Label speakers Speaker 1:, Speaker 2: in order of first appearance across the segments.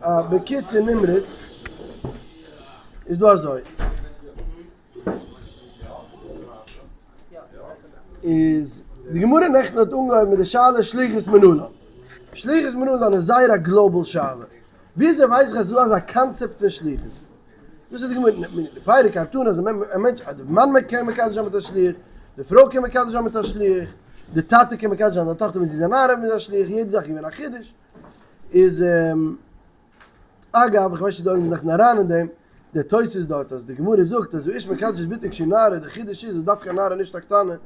Speaker 1: בקיצור נמרץ איז דא אזוי. איז די גמרא נעכטן האט אנגעהויבן מיט די שאלה שליחות מנלן. שליחות מנלן איז זייער א global שאלה. וויאזוי ווייס איך אז ס'איז דא אזא קאנצעפט פון שליחות? דאס איז די גמרא, די פרק הייבט אן אז א מענטש, די מאן קען מקדש זיין מיט א שליח, די פרוי קען מקדש זיין מיט א שליח, די טאטע קען מקדש זיין זיין טאכטער ווען זי איז א נערה מיט א שליח, יעדע זאך איז געווען א חידוש. איז אגב, איך ווייס נישט צו די עולם איז נאכן אריין אין דעם, דער תוס' דארט אז די גמרא זאגט אז האיש מקדש את בתו כשהיא נערה, די חידוש איז אז דווקא א נערה נישט א קטנה, און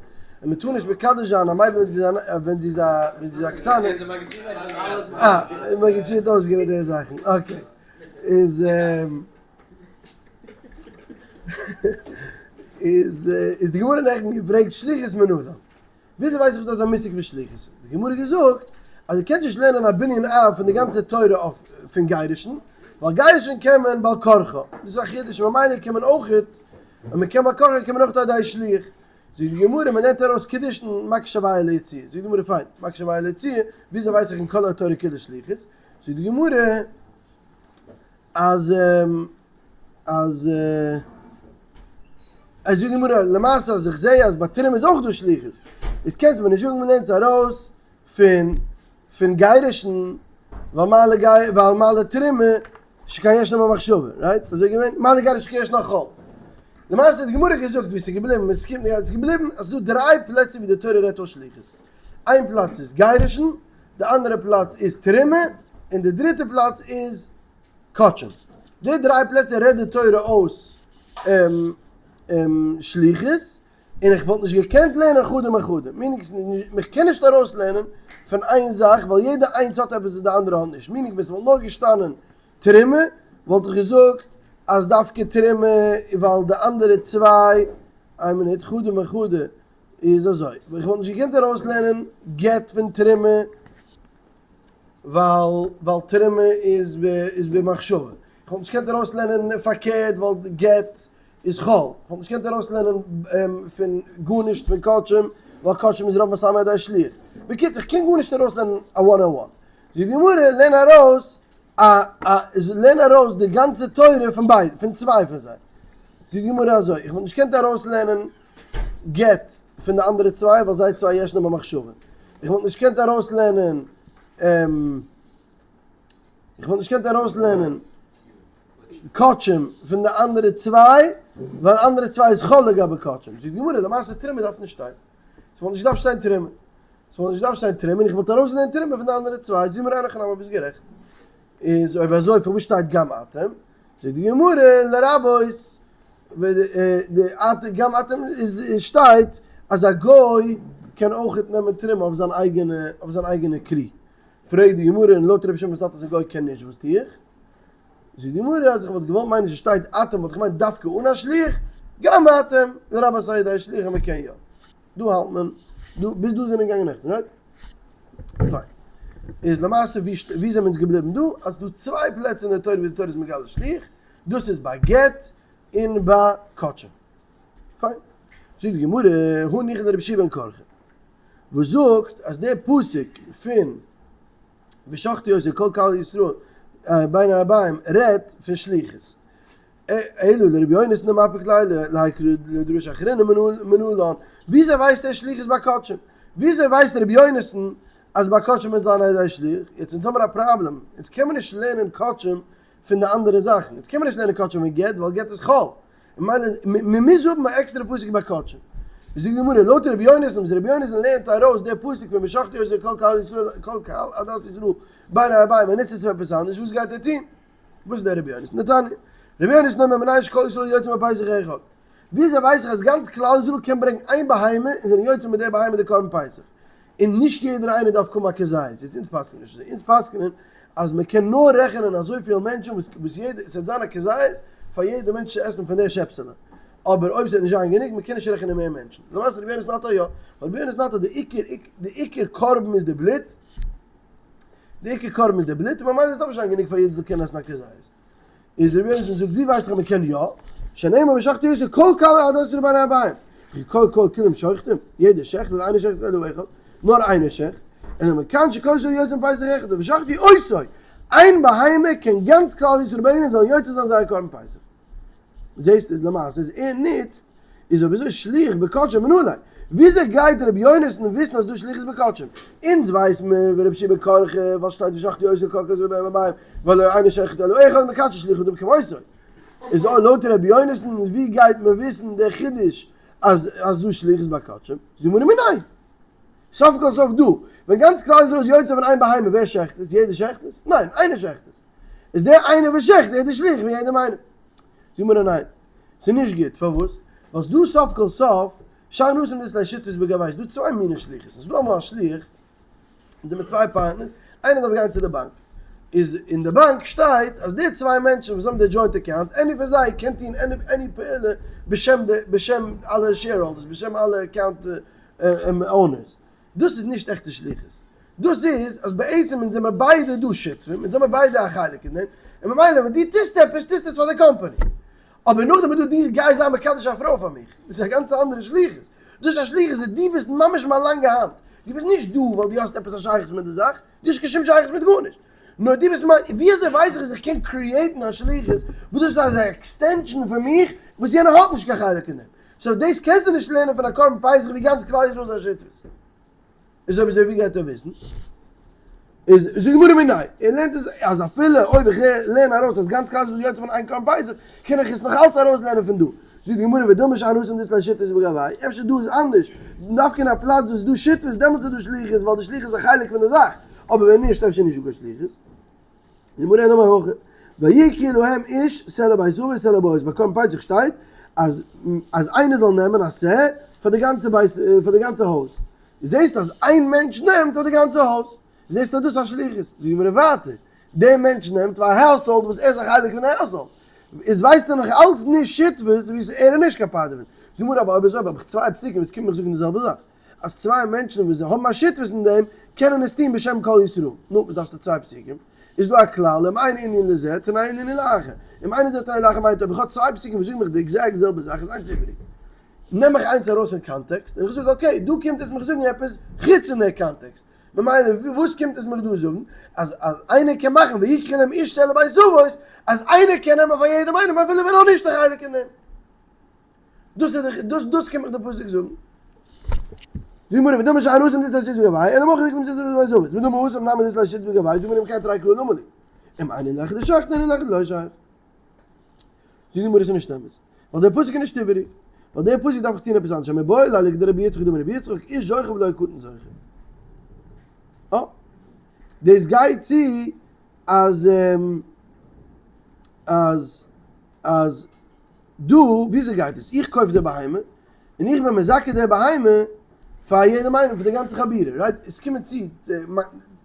Speaker 1: מען טאר נישט מקדש זיין א מיידל ווען זי איז א ווען זי איז א קטנה. אה, מגיד שיעור האט אויסגערעדט די זאכן, okay. איז איז איז די גמרא נעכטן געפרעגט שליחות מנלן. וויאזוי ווייס איך דאס א מושג פון שליחות? האט די גמרא געזאגט אז דו קענסט נישט לערנען א בנין אב פון די גאנצע תורה אויף פון גירושין, ווייל גירושין קען מען בעל כרחו, דאס איז א חידוש און ממילא קען מען אויכעט, אויב מען קען בעל כרחו קען מען אויכעט על ידי שליח. זאגט די גמרא מען לערנט ארויס קידושין מקיש הוויה ליציאה, זאגט די גמרא פיין, מקיש הוויה ליציאה, וויאזוי ווייס איך אין כל התורה כולה שליחות? זאגט די גמרא אז אז אז זאגט די גמרא למעשה אז איך זעה אז ביי תרומה איז אויך דא שליחות איז קענסט מיר נישט זאגן מ'לערנט עס ארויס פון פון גירושין ווייל מה לגי ווייל מה לתרומה שכן ישנה במחשבה right אזוי געווען מה לגירושין שכן ישנה חול למעשה האט די גמרא געזאגט ווי ס'איז געבליבן עס קומט נישט ס'איז געבליבן אז ס'איז דא דריי פלעצער ווי די תורה רעדט אויס שליחות איין פלאץ איז גירושין די אנדערע פלאץ איז תרומה און די דריטע פלאץ איז קדשים. די דריי פלעצער רעדט די תורה אויס שליחות, און איך וואלט נישט געקענט לערנען חדא מחדא, meaning איך קען נישט ארויסלערנען פון איין זאך ווייל יעדע איינס האט עפעס וואס די אנדערע האט נישט, meaning ווען ס'וואלט נאר געשטאנען תרומה וואלט איך געזאגט אז דווקא תרומה ווייל די אנדערע צוויי, איין מינוט, חדא מחדא איז אזוי, איך וואלט נישט געקענט ארויסלערנען גט פון תרומה ווייל ווייל תרומה איז איז במחשבה, איך וואלט נישט געקענט ארויסלערנען פארקערט ווייל גט איז חול, איך וואלט נישט געקענט ארויסלערנען פון גארנישט פון קדשים ווייל קדשים איז רוב מסמא על ידי שליח, בקיצור איך קען גארנישט ארויסלערנען א one on one, זאגט די גמרא לערן ארויס א א לערן ארויס די גאנצע תורה פון ביידע פון צוויי פון זיי, זאגט די גמרא אזוי איך וואלט נישט געקענט ארויסלערנען גט פון די אנדערע צוויי ווייל זיי צוויי ישנה במחשבה. איך וואלט נישט געקענט ארויסלערנען איך וואלט נישט געקענט ארויסלערנען קדשים פון די אנדערע צוויי ווייל אנדערע צוויי איז חל לגבי קדשים. זאגט די גמרא למעשה תרומה דארף נישט שטיין. ס'וואלט נישט געדארפט שטיין תרומה. ס'וואלט נישט געדארפט שטיין תרומה און איך וואלט ארויסגעלערנט תרומה פון די אנדערע צוויי. זאגט די גמרא אין הכי נמי ביסט גערעכט. איז אויב אזוי פארוואס שטייט גם אתם? זאגט די גמרא לרבות גם אתם איז שטייט אז א גוי קען אויכעט נעמען תרומה אויף זיין אייגענע אויף זיין אייגענע כרי. פרעגט די גמרא און לויט רבי שמעון בן אז א גוי קען נישט וואס טו איך? זאגט די גמרא אז איך וואלט געוואלט מיינען ס'שטייט אתם וואלט איך געמיינט דווקא אן א שליח, גם אתם לרבות על ידי שליח אז מ'קען יא. דא האלט מען, דא, ביז דא זענען געגאנגען נעכטן, right? פיין. איז למעשה ווי ווי זענען אונז געבליבן דא? אז ס'דא צוויי פלעצער אין די תורה ווי די תורה איז מגלה שליח, דאס איז ביי גט און ביי קדשים. פיין. זאגט די גמרא, הניחא לרבי יהושע בן קרחה, וואס זאגט אז דער פסוק פון ושחטו אותו כל קהל ישראל בין הערבים רעדט פון שליחות. אלא לרבי יונתן דמפיק ליה להאי לדרשה אחרינא מנלן, וויאזוי ווייסט ער שליחות ביי קדשים? וויאזוי ווייסט רבי יונתן אז ביי קדשים מוז זיין על ידי שליח? יעצט אונז האמיר א פראבלעם, אונז קען מען נישט לערנען קדשים פון די אנדערע זאכן, אונז קען מען נישט לערנען קדשים פון גט ווייל גט איז חול, ממילא מען מוז האבן א עקסטערע פסוק ביי קדשים. זאגט די גמרא, לויט רבי יונתן, וואס רבי יונתן לערנט ארויס די פסוק פון ושחטו אותו כל קהל ישראל כל קהל עדת ישראל בין הערבים, ער נוצט עס פאר עפעס אנדערש, וואס גייט ער טון? וואס איז דער רבי יונתן? דתניא, רבי יונתן אומר מנין שכל ישראל יוצאים בפסח אחד. וויאזוי ווייס איך אז גאנץ כלל ישראל קען ברענגן איין בהמה און זענען יוצא מיט דער בהמה די קרבן פסח? און נישט יעדער איינער דארף קומען א כזית. יעצט אונז פסק'נען נישט אזוי, אונז פסק'נען אז מען קען נאר רעכענען אזויפיל מענטשן וואס וואס יעדער, עס וועט זיין א כזית פאר יעדע מענטש צו עסן פון דער שעפסעלע, אבער אויב עס וועט נישט זיין גענוג, מען קען נישט רעכענען מער מענטשן. למעשה רבי יונתן האלט אז יא, ווייל רבי יונתן האלט אז די עיקר די עיקר קרבן איז די בלוט, די עיקר קרבן איז די בלוט, און ממילא דארף נישט זיין גענוג פאר יעדער זאל קענען עסן א כזית. איז רבי יונתן זאגט ווי ווייס איך אז מען קען יא? שנאמר ושחטו אותו כל קהל עדת ישראל בין הערבים. וכי כל כל כולם שוחטים? יעדער שעכט אלא אינו שוחט אלא אחד, נאר איינער שעכט. אלא מכאן שכל ישראל יוצאים בפסח אחד ושחטו אותו. איין בהמה קען גאנץ כלל ישראל ברענגען זאלן יוצא זיין זייער קרבן פסח. זעסט איז למעשה איז ער נוצט איז אויב אזוי שליח בקדשים מנא ליה. וויאזוי גייט ר' יונתן וויסן אז דא שליחות בקדשים? אונז ווייס מיר ור' יהושע בן קרחה ווייל שטייט ושחטו אותו כל כזב בהם הבאים ולא אינו שוחט אלא אחד מקדשי שליח אדם כמותו. איז לויט ר' יונתן ווי גייט מען וויסן די חידוש אז אז דא שליחות בקדשים? זאג מיר מנין. סוף כל סוף דא ווען גאנץ כלל ישראל איז יוצא פון איין בהמה ווער שעכט עס? יעדער שעכט עס? ניין איינער שעכט עס. איז דער איינער וואס שעכט ער איז די שליח פון יעדעם איינעם. זאג מיר ניין ס'איז נישט גוט פארוואס? ווייל ס'דא סוף כל סוף שאני התם דאית ליה שותפות בגויה ס'דא צוויי מיני שליחות ס'איז דא אמאל א שליח אונז זעמיר צוויי פארטנערס איינער דארף גיין צו די באנק איז אין די באנק שטייט אז די צוויי מענטשן וואס האבן די joint account any פון זיי קען טון any any פעולה בשם די בשם אלע shareholders בשם אלע account owners דאס איז נישט עכטע שליחות. דאס איז אז בעצם אונז זעמער ביידע דא שותפים, אונז האמער ביידע א חלק אין דעם, און ממילא ווען דו טוסט עפעס טוסטו עס פאר די קאמפאני. אבער נאכדעם איז דא דו גיי זיי מקדש א פרוי פאר מיך, דאס איז א גאנץ אנדערע שליחות. דאס איז א שליחות וואס דו ביסט ממש מיין לאנגע האנט. דו ביסט נישט דא ווייל דו האסט עפעס א שייכות מיט די זאך, דו האסט קיין שום שייכות מיט גארנישט. נאר דו ביסט מיין, ווי אזוי ווייס איך אז איך קען create ן א שליחות וואס דאס איז אזא extension פון מיך וואס יענער האט נישט קיין חלק אין דעם. so דאס קענסטו נישט לערנען פון א קרבן פסח ווי גאנץ כלל ישראל איז א שותפות. איז אויב אזוי ווי גייט ער וויסן? איז זאגט די גמרא מנין, ער לערנט עס אז אפילו אויב איך לערן ארויס אז גאנץ כלל ישראל איז יוצא פון איין קרבן פסח, קען איך עס נאך אלץ ארויס לערנען פון דא. זאגט די גמרא ודילמא שאני התם דאית ליה שותפות בגויה, אפשר דא איז אנדערש, דווקא אין א פלאץ וואס איז דא שותפות דעמאלטס איז דא שליחות ווייל די שליחות איז א חלק פון די זאך, אבער ווען נישט אפשר נישט דא קיין שליחות. די גמרא אמר הכי, ויקחו להם איש שה לבית אבות שה לבית, ביי קרבן פסח שטייט אז אז איינער זאל נעמען א שה פאר די גאנצע בית פאר די גאנצע הויז, זעסט אז איין מענטש נעמט פאר די גאנצע הויז, זעסט אז דאס איז א שליחות, זאגט די גמרא ווייטער, דער מענטש נעמט פאר א household וואס ער איז א חלק פון די household, איז ווייסט ער נאך אלץ נישט שותפות ווי ער איז נישט קיין part דערפון, זאגט די גמרא אבער אויב אזוי האב איך צוויי פסוקים וואס קומען מיך זאגן די זעלבע זאך. אז צוויי מענטשן וואס זיי האבן א שותפות אין דעם קענען עס טון בשם כל ישראל. נו, וואס דארפסטו צוויי פסוקים? איז דא א כלל, אם אין ענין לזה, תנא ענין לאחר. אם אין לזה תנא לאחר מיינט אויב איך האב צוויי פסוקים וואס זאגן מיך די exact זעלבע זאך איז איינס איבעריג. נעם איך איינס ארויס פון קאנטעקסט און איך זאג okay, דא קומט עס מיך זאגן עפעס חוץ פון דער קאנטעקסט. ממילא וואס קומט עס מיך דא זאגן? אז אז איינער קען מאכן ויקחו להם איש שה לבית אבות, אז איינער קען נעמען פאר יעדעם איינעם אפילו ווען ער האט נישט א חלק אין דעם. דאס איז דאס דאס קומט מיך די פסוק זאגן. זאגט גמרא ודילמא שאני התם דאית ליה שותפות בגויה אלא מהכא ויקחו להם איש שה לבית אבות ודילמא התם נמי דאית ליה שותפות בגויה זאגט גמרא אם כן תרי קראי למה לי אם אין ענין לאחד דשייך אין ענין לאחר דלא שייך. זאגט די גמרא ס'איז נישט אמת ווייל דער פסוק איז נישט איבעריג ווייל דער פסוק דארף איך טון עפעס אנדערש מיבעי ליה לכדרבי יצחק דאמר רבי יצחק איש זוכה ולא קטן זוכה. אה. דאס גייט צו אז אז אז דא וויאזוי גייט עס? איך קויף די בהמה, און איך בין מזכה די בהמה פאר יעדעם איינעם, פאר די גאנצע חבורה, right? עס קומען צו,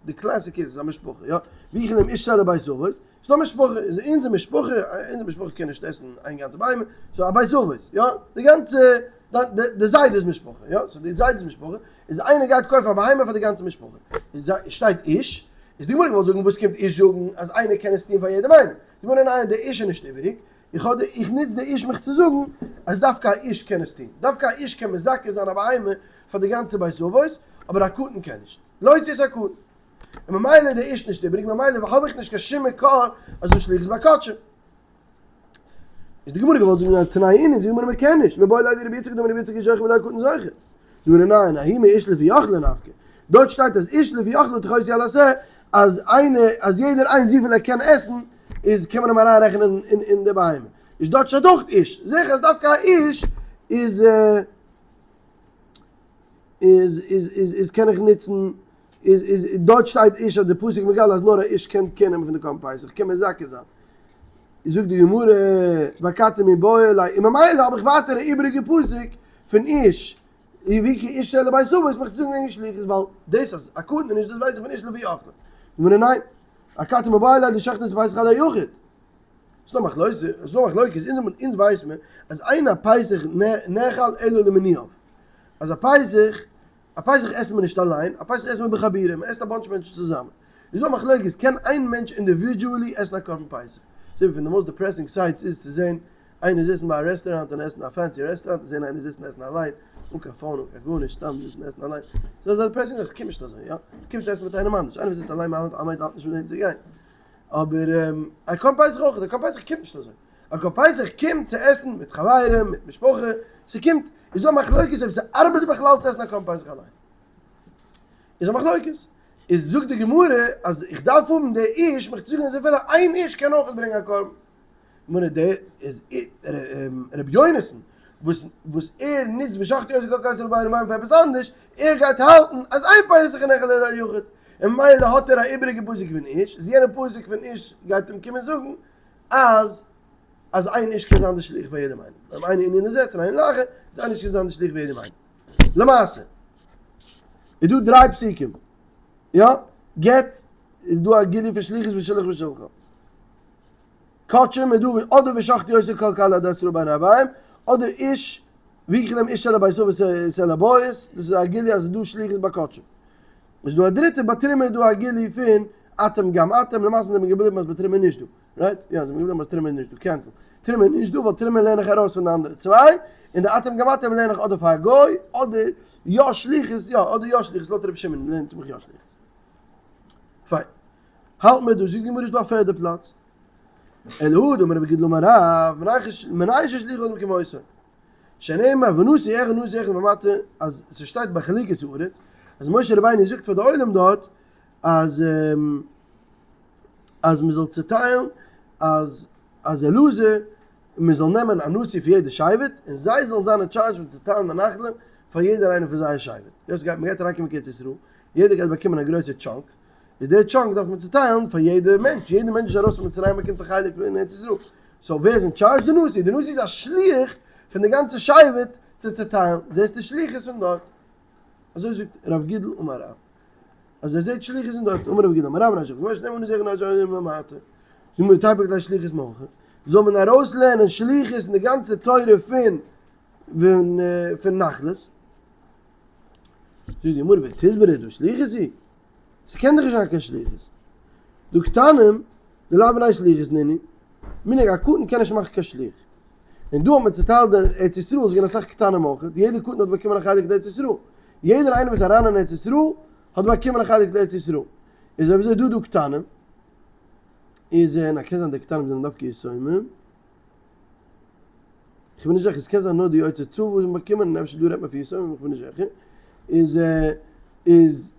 Speaker 1: די classic איז א משפחה, יא? ווי איך נעם איש שה לבית אבות, ס'איז דא משפחה, איז אונזער משפחה, אונזער משפחה קען נישט עסן איין גאנצע בהמה, so א בית אבות, יא? די גאנצע, די זיידע'ס משפחה, יא? so די זיידע'ס משפחה, איז איינער גייט קויפן א בהמה פאר די גאנצע משפחה, איז שטייט איש, איז די גמרא געוואלט זאגן וואס קומט איש זאגן אז איינער קען עס טון פאר יעדעם איינעם? די גמרא ניין, די איש איז נישט איבעריג, איך האב די, איך נוץ די איש מיך צו זאגן אז דווקא א איש קען עס טון, דווקא א איש קען מזכה זיין א בהמה פאר די גאנצע בית אבות, אבער א קטן קען נישט, להוציא את הקטן. און ממילא איז די איש נישט איבעריג, ממילא האב איך נישט קיין שום מקור אז דא שליחות בקדשים. איז די גמרא געוואלט זאגן אז תנאי אין, זאגט די גמרא מען קען נישט, מיבעי ליה דרבי יצחק דאמר רבי יצחק איש זוכה ולא קטן זוכה. זאגט די גמרא ניין, ההוא מאיש לפי אוכלו נפקא. דארט שטייט אז איש לפי אוכלו תכוסו על השה, אז איינער, אז יעדער איינס וויפיל ער קען עסן, איז קען מען אים אריינרעכענען אין די בהמה. איז דארט שטייט אויך איש. זעה איך אז דווקא א איש איז איז איז איז איז קען איך נוצן איז איז דארט שטייט איש אז די פסוק מגלה אז נאר א איש קען קען נעמען פון די קרבן פסח קען מזכה זיין. זאגט די גמרא ואכתי מיבעי ליה און ממילא האב איך ווייטער א איבעריגע פסוק פון איש ויקחו איש שה לבית אבות מיך צו זאגן וועגן שליחות ווייל דאס אז א קטן איז נישט דאס ווייס איך פון איש לפי אוכלו. גמרא ניין אכתי מיבעי ליה דשוחטין את הפסח על היחיד. ס'דא מחלוקת, ס'דא מחלוקת, אונז אונז ווייס מען אז אין הפסח נאכל אלא למנויו, אז א פסח, א פסח עסט מען נישט אליין, א פסח עסט מען בחבורה, מען עסט א bunch מענטשן צוזאמען. איז דא מחלוקת, קען איין מענטש individually עסן א קרבן פסח? אזוי ווי פון די most depressing sights איז צו זען איינער זיצן ביי א רעסטוראנט און עסן א fancy רעסטוראנט און זען איינער זיצן עסן אליין, אן קיין phone אן קיין גארנישט, סתם זיצן עסן אליין. ס'איז אזא depressing זאך, קומט נישט אזוי, יא? קומט צו עסן מיט איינעם אנדערש, איינער וואס זיצט אליין מיינט האט נישט מיט וועם צו גיין. אבער א קרבן פסח אויך, א קרבן פסח קומט נישט אזוי, א קרבן פסח קומט צו עסן מיט חברים, מיט משפחה, ס'קומט, איז דא א מחלוקת אויב ס'ארבעט בכלל צו עסן א קרבן פסח אליין, איז א מחלוקת, איז זאגט די גמרא אז איך דארף האבן די איש מיך צו זאגן אז אפילו איין איש קען אויך ברענגען א קרבן. גמרא די איז רבי יונתן וואס וואס ער נוצט ושחטו אותו כל קהל ישראל בין הערבים פאר עפעס אנדערש, ער גייט האלטן אז אין פסח נאכל על ידי יחיד, און ממילא האט ער א איבעריגע פסוק פון איש, איז יענע פסוק פון איש גייט אים קומען זאגן אז אז איין איש קען זיין די שליח פאר יעדעם איינעם, אם אינו ענין לזה תנן לאחר, אז איין איש קען זיין די שליח פאר יעדעם איינעם. למעשה איז דא דריי פסוקים, יא? גט איז דא א גילוי פון שליחות ושילוח ושלחה. קדשים איז דא אדער ושחטו אותו כל קהל עדת ישראל בין הערבים, אדער איש ויקחו להם איש שה לבית אבות שה לבית, דאס איז א גילוי אז עס איז דא שליחות ביי קדשים. איז דא א דריטע ביי תרומה איז דא א גילוי פון אתם גם אתם, למעשה זענען מיר געבליבן אז ביי תרומה איז נישט דא, right? יא זענען מיר געבליבן אז תרומה איז נישט דא, cancel. תרומה איז נישט דא ווייל תרומה לערן איך ארויס פון די אנדערע צוויי, און די אתם גם אתם לערן איך אדער פאר א גוי, אדער יא שליחות, יא אדער יא שליחות, לויט רבי שמעון לערנט זיך יא שליחות. פיין. האלט מיר דא, זאגט די גמרא איז דא א פערדע פלאץ. אלא הא דאמר רב גידל אמר רב, מנין ששליח האדם כמותו. שנאמר ונשיא אחד נשיא אחד במטה, אז ס'שטייט ביי חלוקת הארץ, אז משה רבינו זאגט פאר די עולם דארט, אז אז מ'זאל צוטיילן, אז אז אלעזר, מ'זאל נעמען א נשיא פון יעדע שבט, און זיי זאלן זיין אין טשארדזש פון צוטיילן די נחלה פאר יעדער איינער פון זייער שבט. יעצט גייט מ'גייט אריינקומען קיין ארץ ישראל, יעדער גייט באקומען א גרויסע chunk, איז די chunk דארף מען צוטיילן פאר יעדע מענטש, יעדע מענטש איז ארויס פון מצרים באקומט א חלק אין ארץ ישראל, so ווער איז אין טשארדזש? די נשיא, די נשיא איז א שליח פון די גאנצע שבט צו צוטיילן, זעסט די שליחות פון דארט, אזוי זאגט רב גידל אמר רב, אז ער זעט שליחות פון דארט, אמר רב גידל אמר רב רשב ג שנאמר נשיא אחד נשיא אחד במטה, זאגט מיר תיפוק ליה שליחות מהכא, זאל מען ארויסלערנען שליחות אין די גאנצע תורה פון פון נחלות, זאגט די גמרא ותסברא דהא שליחות היא? ס'קען דאך נישט זיין קיין שליחות. דהא קטנים דלאו בני שליחות נינהו, מנהג א קטן קען נישט מאכן קיין שליח. און דא האט מען צוטיילט די ארץ ישראל, ס'איז געווען אסאך קטנים אויך, יעדער קטן האט באקומען א חלק לארץ ישראל. יעדער איינער וואס איז אריין אין ארץ ישראל האט באקומען א חלק לארץ ישראל. איז אויב אזוי דא דא קטנים, איז נאר קען זיין די קטנים זענען דווקא יתומים. איך בין נישט זיכער, עס קען זיין נאר די יוצאי צבא וואס האבן באקומען, און אפשר דא רעדט מען פון יתומים, איך בין נישט זיכער, איז איז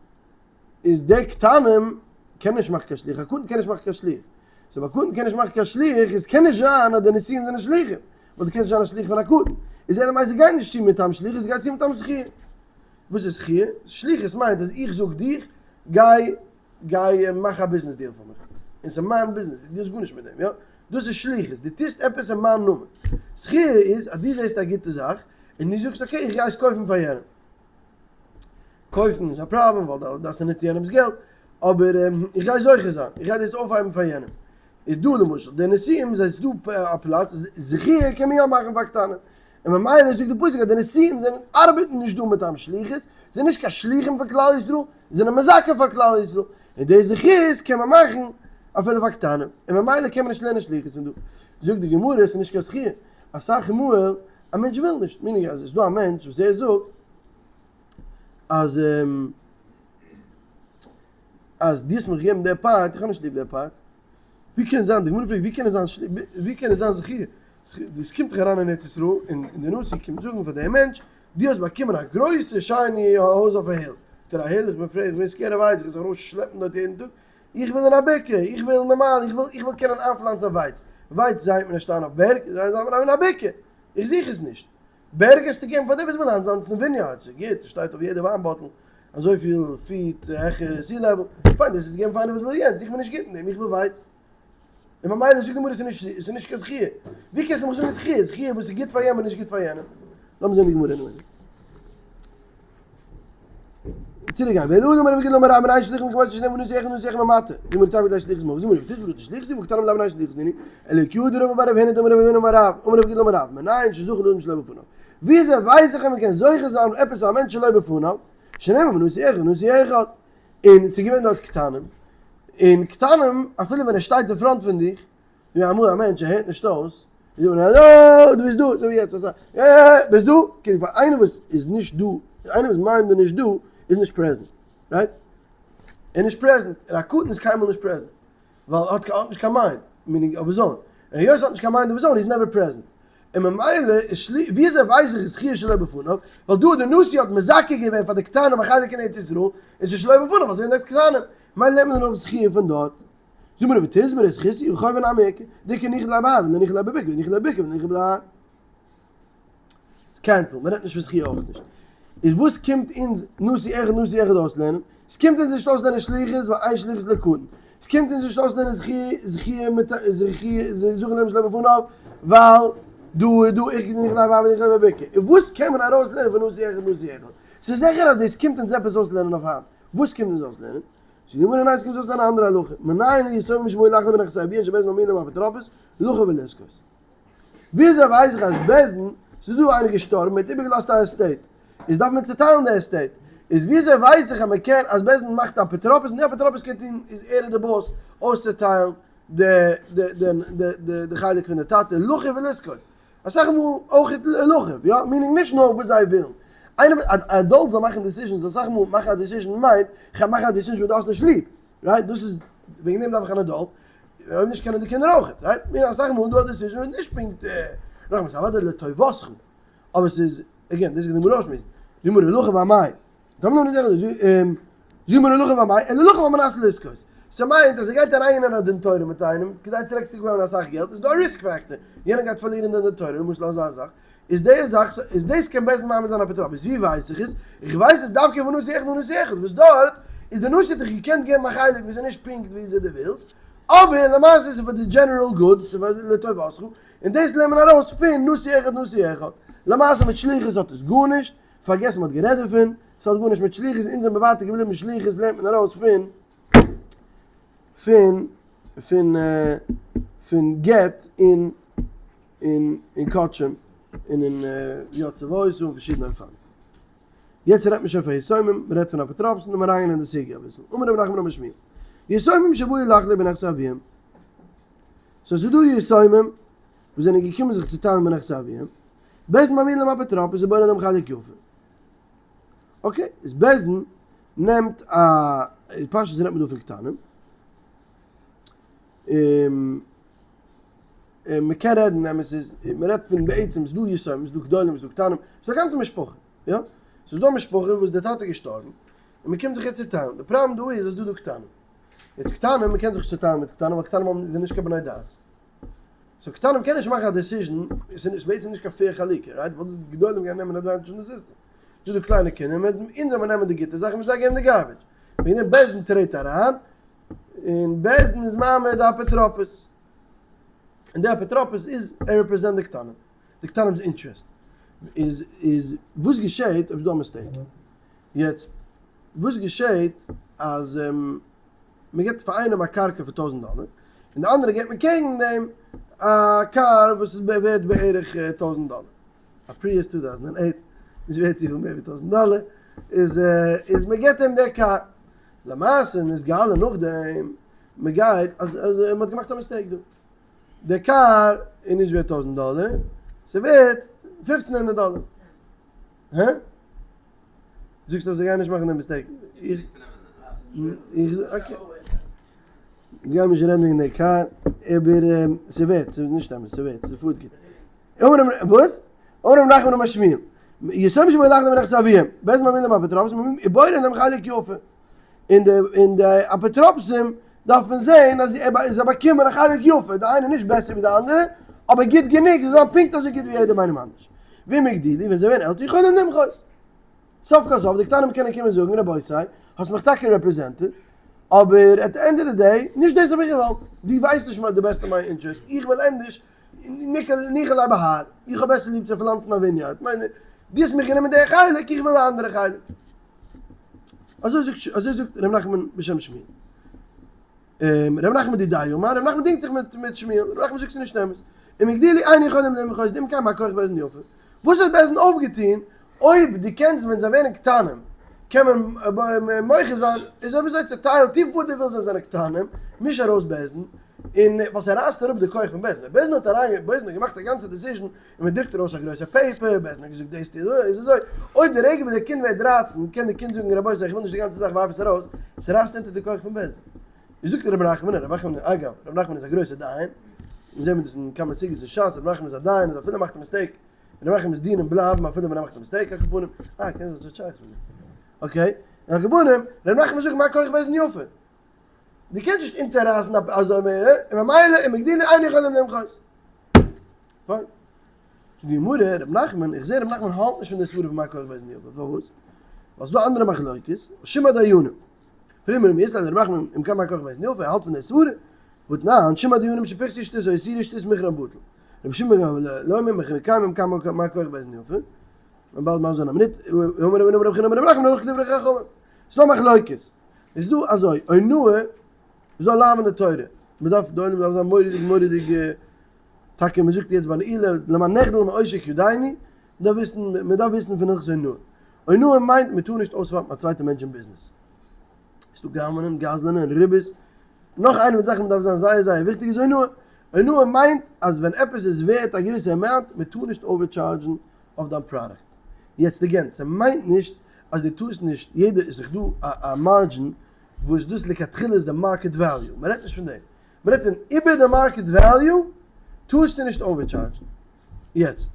Speaker 1: איז די קטנים קען נישט מאכן קיין שליח, א קטן קען נישט מאכן קיין שליח, so א קטן קען נישט מאכן קיין שליח, איז קען נישט זיין אז די נשיאים זענען שליחים, ווייל דו קענסט נישט זיין א שליח פון א קטן, איז אלא מאי ס'גייט נישט צו מטעם שליחות, ס'גייט צו מטעם זכי'. וואס איז זכי'? שליחות מיינט אז איך זאג דיך, גיי גיי מאך א ביזנעס deal פאר מיך, און ס'איז מיין ביזנעס, דו האסט גארנישט מיט דעם, יא? דאס איז שליחות, דו טוסט עפעס אין מיין נאמען. זכי' איז אז דו זעסט א גוטע זאך, און דו זאגסט okay איך גיי עס קויפן פאר יענעם. קויפן איז א פראבלעם ווייל דו דארפסט נוצן יענעמ'ס געלט, אבער איך גיי זוכה זיין, איך גיי דאס אויפהייבן פאר יענעם. איז דא למשל די נשיאים, ס'איז דא א פלאץ, זכי' קען מען יא מאכן פאר קטנים, און ממילא זאגט די פסוק אז די נשיאים זענען ארבעטן נישט דא מטעם שליחות, זענען נישט קיין שליחים פאר כלל ישראל, זענען מזכה פאר כלל ישראל, און די זכות קען מען מאכן אפילו פאר קטנים, און ממילא קען מען נישט לערנען שליחות פון דא. זאגט די גמרא, עס איז נישט קיין זכי', אסאך מאל א מענטש וויל נישט, meaning אז עס איז דא א מענטש וואס ער זאגט אז אז דו האסט מיך געגעבן די part, איך האב נישט ליב די part, ווי קען זיין, די גמרא פרעגט ווי קען עס זיין, ווי קען עס זיין זכי', דאס קומט דאך אריין אין ארץ ישראל, און די נשיא קומט זאגן פאר דעם מענטש, דו האסט באקומען א גרויסע שיינע הויז אויף א hill, זאגט ער א hill, איך בין פרעג, איך בין scared אוו heights, איך גיי זיך ארויס שלעפן דארט יעדן טאג, איך וויל אין א בקעה, איך וויל נארמאל, איך וויל איך וויל קענען איינפלאנצן ווייץ, ווייץ זייט מען נישט איין אויף בערג, זייט מען אין א בקעה, איך זוך עס נישט. בערג האסטו געגעבן פאר די וואס ווילן איינזאנצן vineyards, ס'איז גוט, ס'שטייט אויף יעדע וויין bottle אזויפיל feet העכער sea level, פיין דאס איז געבן פאר איינער וואס וויל יענץ, איך בין נישט גוט אין דעם, איך וויל ווייץ. און ממילא זאגט די גמרא ס'איז נישט קיין זכי'. ווי קענסטו מיך זאגן זכי'? זכי' וואס איז גוט פאר יענעם איז נישט גוט פאר יענעם. לאמיר זען די גמרא אינעווייניג. צוריק גיין, ואלא הא דאמר רב גידל אמר רב מנין שליחים כמותו שנאמר ונשיא אחד נשיא אחד במטה, די גמרא תיפוק ליה שליחות מהכא, זאגט די גמרא ותסברא דשליחות היא והא קטנים דלאו בני שליחות נינהו, אלא כי הא דרבא בר רב הונא דאמר רב הונא אמר רב, אמר רב גידל אמר רב, מנין שזכה לאדם שלא בפניו. וויאזוי ווייס איך אז מען קען זוכה זיין עפעס פאר א מענטש שלא בפניו, שנאמר ונשיא אחד ונשיא אחד, און ס'איז געווען דארט קטנים, און קטנים אפילו ווען ער שטייט אין front פון דיך, ווי אמאל א מענטש ער הערט נישט אויס, איז דא האלא דו ביסט דא, אזוי ווי יעצט אזא יא יא יא ביסט דא, כאילו פאר איינער וואס איז נישט דא, איינער וואס מיינט נישט דא איז נישט present, right? ער איז נישט present, און א קטן איז קיינמאל נישט present. ווייל ער האט נישט קיין mind, meaning of his own, און היות ער האט נישט קיין mind of his own, he is never present. און ממילא איז שלי, וויאזוי ווייס איך איז זכיה שלא בפניו, ווייל דא די נשיא האט מזכה געווען פאר די קטנים א חלק אין ארץ ישראל, און ס'איז שלא בפניו ווייל זיי זענען דאך קטנים, ממילא נעמט מען אראפ זכיה פון דארט. זאג מיר ותסברא זכות היא רחוב נמי איכא, דאיכא ניחא ליה בהר ולא ניחא ליה בבקעה וניחא ליה בבקעה וניחא בהר. cancel, מ'רעדט נישט פון זכיה אויך נישט. איז וואס קומט אונז נשיא אחד נשיא אחד אויסלערנען? ס'קומט אונז נישט אויסלערנען שליחות ווייל אין שליחות לקטן. ס'קומט אונז נישט אויסלערנען זכי' זכי' מיט זכי' זכו להם שלא בפניו ווייל דא איז דא איכא דניחא ליה בהר וניחא ליה בבקעה. און וואס קען מען ארויסלערנען פון נשיא אחד נשיא אחד? ס'איז זיכער אז דאס קומט אונז עפעס אויסלערנען אויף היינט. וואס קומט אונז אויסלערנען? זאגט די גמרא ניין ס'קומט אונז אויסלערנען א אנדערע הלכה. מנין ליתומים שבאו לחלוק בנכסי אביהן שבית דין מעמידין להם אפוטרופוס לחוב ולזכות. וויאזוי ווייס איך אז בית דין, ס'איז דא איינער געשטארבן, מ'האט איבערגעלאזט א estate, איז דארף מען צוטיילן די estate, איז וויאזוי ווייס איך אז מ'קען, אז בית דין מאכט אפוטרופוס, און די אפוטרופוס קען טון, איז ער איז די boss אויסצוטיילן די די די די די חלק פון די טאטע, לחוב ולזכות, אסאך מאל אויך לחוב, יא, meaning נישט נאר וואס זיי ווילן, איינער, א adult זאל מאכן decisions, אסאך מאל מאכן א decision מיינט, כ'גיי מאכן א decision וואס דו האסט נישט ליב. right? דאס איז וועגן דעם דארף איך אן adult, אויב נישט קענען די קינדער אויך, right? מיר אסאך מאל דא א decision איז נישט פונקט נאכאמאל ס'איז אוודאי לטובתך, אבער ס'איז again דאס איז די גמרא אויסשמועסן, זו גמרא לחוב אמאי, זו גמרא לחוב אמאי, אלא לחוב על מנת לזכות, ס'מיינט אז ער גייט אריין אין א דין תורה מיט איינעם כדי צוריק צו באקומען אסאך געלט, איז דא א risk factor, יענער גייט פארלירן די דין תורה, למשל אזא זאך, איז די זאך, איז דאס קען בית דין מעמיד זיין אפוטרופוס, ווי ווייס איך עס? איך ווייס עס דווקא פון נשיא אחד ונשיא אחד, וואס דארט איז די נשיא האט דיך געקענט געבן א חלק וואס איז נישט פונקט וויאזוי דו ווילסט, אבער למעשה איז עס פאר די general good, ס'איז פאר לטובתך, און דאס לערנט מען ארויס פון נשיא אחד נשיא אחד. למעשה מיט שליחות האט עס גארנישט, פארגעס מ'האט גערעדט דערפון, ס'האט גארנישט מיט שליחות, אונז זעמיר ווייטער געבליבן שליחות לערנט מען ארויס פון פון פון פון גט און און אין קדשים און אין יצא ועושה און פארשידענע אופנים. יעצט רעדט מען שוין פון יתומים, מען רעדט פון אפוטרופסן, לאמיר אריינגיין אין די סוגיא אביסל. אמר רב נחמן אמר שמואל, יתומים שבאו לחלוק בנכסי אביהם. so ס'איז דא יתומים וואס זענען געקומען זיך צוטיילן בנכסי אביהם, בית דין מעמידין להם אפוטרופוס ובורר להם חלק יפה. okay, איז בית דין נעמט א, פשטות רעדט מען דא פון קטנים, און מען קען רעדן אמת איז, מען רעדט פון בעצם ס'איז דא יתומים, ס'איז דא גדולים, ס'איז דא קטנים, ס'איז א גאנצע משפחה, יא? ס'איז דא א משפחה וואס דער טאטע איז געשטארבן, און מען קומט זיך יעצט צוטיילן, די פראבלעם דא איז אז ס'איז דא דא קטנים, יעצט קטנים, מען קען זיך נישט צוטיילן מיט קטנים ווייל קטנים האבן זענען נישט קיין בני דעת, so קטנים קענען נישט מאכן א decision, עס איז בעצם נישט קיין fair חלוקה, right? ווייל די גדולים גייען נעמען advantage פון די סיסטעם. ס'איז דא קליינע קינדער, אונז זאל מען נעמען די גוטע זאכן און זיי געבן די garbage. וועגן דעם בית דין טרעט אריין, און בית דין איז מעמיד אפוטרופוס. און דער אפוטרופוס איז, ער represent די קטנים. די קטנים'ס אינטערעסט. איז, איז וואס געשעהט אויב ס'איז דא א mistake? יעצט, וואס געשעהט אז מ'געבט פאר איינעם א קרקע פאר טויזנט דאלער, און די אנדערע געבט מען קעגן דעם א קאר וואס איז ווערט בערך טויזנט דאלער. א Prius 2008 איז ווערט צופיל מער ווי טויזנט דאלער, איז איז מען געבט אים די קאר. למעשה נתגלה נאכדעם מען גייט אז אז מען האט געמאכט א mistake דא. די קאר איז נישט ווערט טויזנט דאלער, ס'איז ווערט פופצן הונדערט דאלער. הע? זאגסט אז זיי גייען נישט מאכן די mistake? איך איך okay. גיי מיר נישט רעדן וועגן די קאר, אבער ס'איז ווערט, ס'איז נישט אמת, ס'איז ווערט, ס'איז פארט גוט. אמר רב, וואס? אמר רב נחמן אמר שמואל, יתומים שבאו לחלוק בנכסי אביהם, בית דין מעמידין להם אפוטרופוס, ובוררין להם חלק יפה. און די און די אפוטרופסים דארפן זען אז זיי באקומען א חלק יפה, די איינע נישט בעסער ווי די אנדערע, אבער גוט גענוג זיי זאלן פונקט אזוי גוט ווי יעדעם איינעם אנדערש. ואם הגדילו, ווען זיי ווערן עלטער, יכולים למחות. סוף כל סוף, די קטנים קענען קומען זאגן, רבותי, האסט מיך טאקע represented, אבער at the end of the day, נישט דאס האב איך געוואלט, דו ווייסט נישט די בעסטע מיין אינטערעסט, איך וויל ענדערש ניחא ליה בהר, איך האב בעסער ליב צו פלאנצן א vineyard, מיין, דו האסט מיך גענומען די חלק, איך וויל א אנדערע חלק. אזוי זאגט, אזוי זאגט ר' נחמן בשם שמואל. ר' נחמן דידיה אמר, ר' נחמן דינגט זיך מיט מיט שמואל, ר' נחמן זאגט ס'איז נישט אמת. אם הגדילו אין יכולים למחות אם כן מה כח בית דין יפה. וואס האט בית דין אויפגעטון אויב דו קענסט ווען זיי ווערן קטנים קען מען מוחה זיין, איז אויב אזוי צעטייל טו וואס דו ווילסט ווען זיי זענען קטנים, מיש ארויס בית דין, און ווייל ס'רייסט אראפ די כח פון בית דין, אויב בית דין האט אריין בית דין האט געמאכט א גאנצע decision און מען דרוקט ארויס א גרויסע paper, בית דין האט געזאגט דאס טו אזוי איז אזוי, אויב די רגע וואס די קינד ווערט דרייצן קען די קינד זאגן רבותי איך וויל נישט די גאנצע זאך ווארף עס ארויס, ס'רייסט אונטער די כח פון בית דין. איז זאגט רבי נחמן, רבי נחמן, אגב, רבי נחמן איז א גרויסער דיין, מיר זעהן דאס אין כמה סוגיות אין שס, רבי נחמן איז א דיין, אז אפילו ער מאכט א mistake, רבי נחמנ'ס דינים בלייבן אפילו ווען ער מאכט א mistake, על כל פנים, אה, קען זיין ס'האט שייכות מיט דעם. okay, על כל פנים, רבי נחמן זאגט מה כח בית דין יפה. דו קענסט נישט אונטעררייסן א אזוי מער, און ממילא און מגדיל אין יכולים למחות. פיין. זאגט די גמרא, רבי נחמן, איך זע רבי נחמן האלט נישט פון די סברא פון מה כח בית דין יפה, פארוואס? ווייל ס'דא אנדערע מחלוקת, שום הדיינים. פרעגט מיר רבי ישמעאל רבי נחמן אם כן מה כח בית דין יפה, ער האלט פון די סברא, והתנן, שום הדיינים שפיחתו שתות או הסירו שתות מכרן בטל. רבי שמעון בן גמליאל לא אומר מכרן קיים אם כן מה כח בית דין יפה. מען באלד מסביר זיין א מינוט, אמר רבי נחמן אמר רבי נחמן הלכה כדברי חכמים. ס'דא מחלוקת. איז דא אזוי, אונאה איז דא א לאו אין די תורה, מען דארף די עולם דארף זיין מורא'דיג מורא'דיג טאקע מען זאגט יעצט ביי נעילה למען נחדל מעושק ידינו, מען דארף וויסן מען דארף וויסן פון הלכות אונאה, אונאה מיינט מען טאר נישט אויספאמפן א צווייטע מענטש אין ביזנעס, ס'איז דא גנב'נען, גזל'נען, ריבית, נאך איינע פון די זאכן וואס דארף זיין זייער זייער וויכטיג איז אונאה, אונאה מיינט אז ווען עפעס איז ווערט א געוויסע amount מען טאר נישט overcharge ן אויף דיין פראדוקט, יעצט again ס'מיינט נישט אז דו טארסט נישט, יעדער איז זיך דא א margin וואס דאס לכתחילה איז די market value, מען רעדט נישט פון דעם, מען רעדט פון איבער די market value טארסטו נישט overcharge ן. יעצט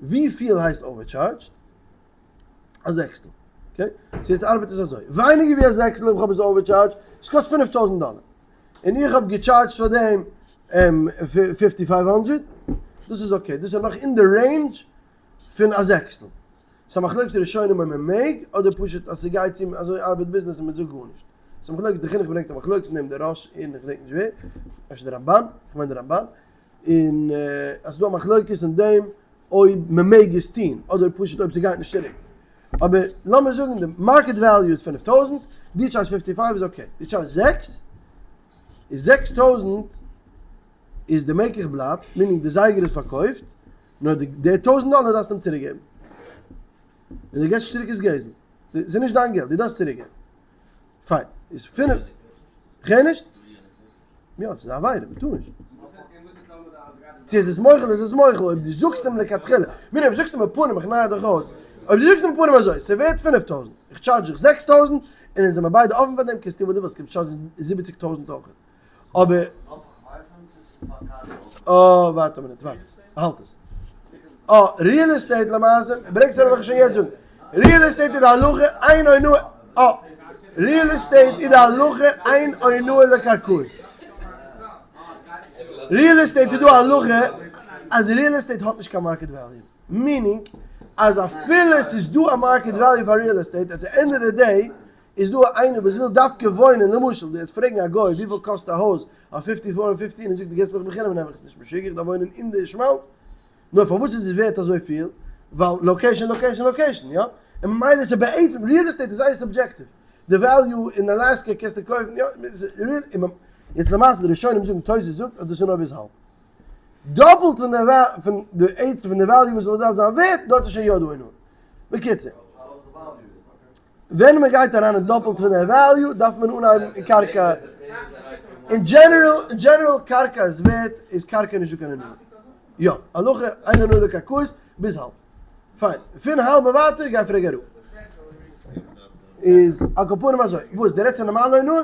Speaker 1: וויפיל הייסט overcharged? א זעקסטל. okay? so יעצט ארבעט עס אזוי, ווייניגער ווי א זעקסטל אויב איך האב עס overcharged, עס קאסט 5000 דאלער, און איך האב געטשארדזשט פאר דעם 5500, דאס איז okay, דאס איז נאך אין די range פון א זעקסטל. ס'איז א מחלוקת ראשונים אויב מען מעג, אדער פשוט אז ס'גייט צו אזוי ארבעט ביזנעס און מען זאגט גארנישט. ס'איז א מחלוקת, די חינוך ברענגט א מחלוקת אין דעם, די ראש און איך געדענק נישט ווער, אפשר די רמבן, איך מיין די רמבן, און אז ס'איז דא א מחלוקת אין דעם אויב מען מעג עס טון, אדער פשוט אויב ס'גייט נישט צוריק. אבער לאמיר זאגן די market value איז 5000, דו טשארדזשסט 55 איז okay, דו טשארדזשסט זעקס, איז 6000 איז די מקח בלייבט, meaning די זייגער איז פארקויפט, נאר די די טויזנט דאלער דארפסטו אים צוריק געבן. און דו געבסט נישט צוריק איז גזל. ס'איז נישט דיין געלט, דו דארפסט צוריק געבן. פיין. איז פינף. כ'הער נישט? יא, ס'איז א עבירה, מ'טאר נישט. צו עס איז מוחל איז עס מוחל, אויב דו זאגסט אים לכתחילה, מיר אויב זאגסט אים אין פנים איך נאר דיך אויס, אויב דו זאגסט אים אין פנים אזוי, ס'ווערט 5000, איך טשארדזש דיך 6000, און אונז זעמער ביידע אפן פאר דעם, קענסט טון וואס דו ווילסט, קענסט טשארדזשן 70000 אויך. אבער. אה, ווארט א מינוט, ווארט. האלט עס. אה, real estate למעשה, ברענגסט ארויף וועל איך שוין יעצט זאגן. real estate איז די הלכה אין אונאה, אה, real estate איז די הלכה אין אונאה לקרקעות. real estate איז דא א הלכה אז real estate האט נישט קיין market value. meaning אז אפילו עס איז דא א market value פאר real estate, at the end of the day איז דא איינער וואס וויל דווקא וואוינען, למשל דו וועסט פרעגן א גוי וויפיל קאסט א הויז אויף 54 און 15 און זאגט דו געבסט מיך בחינם נעם איך עס נישט משוגע איך דארף וואוינען אין די שמאלץ, נאר פארוואס איז עס ווערט אזויפיל? ווייל location location location יא, און ממילא איז בעצם real estate איז זייער subjective, די value אין אלאסקע קענסטו קויפן יא, יעצט למעשה די ראשונים זאגן תוס' זאגט אז דאס איז נאר ביז האלב דאפלט פון די פון די עצם פון די value וואס זאל דארט זיין ווערט, דארט איז שוין יא דא אונאה. בקיצור. ווען מען גייט אריין אין דאפלט פון די value דארף מען אנהייבן אין קרקע. אין general, אין general קרקע איז ווערט, איז קרקע נישט דא קיין אונאה. יא, הלכה אין אונאה לקרקעות ביז האלב. פיין, פון האלב און ווייטער גיי פרעג אראפ. איז על כל פנים אזוי, וואס דו רעדסט פון נארמאלע אונאה?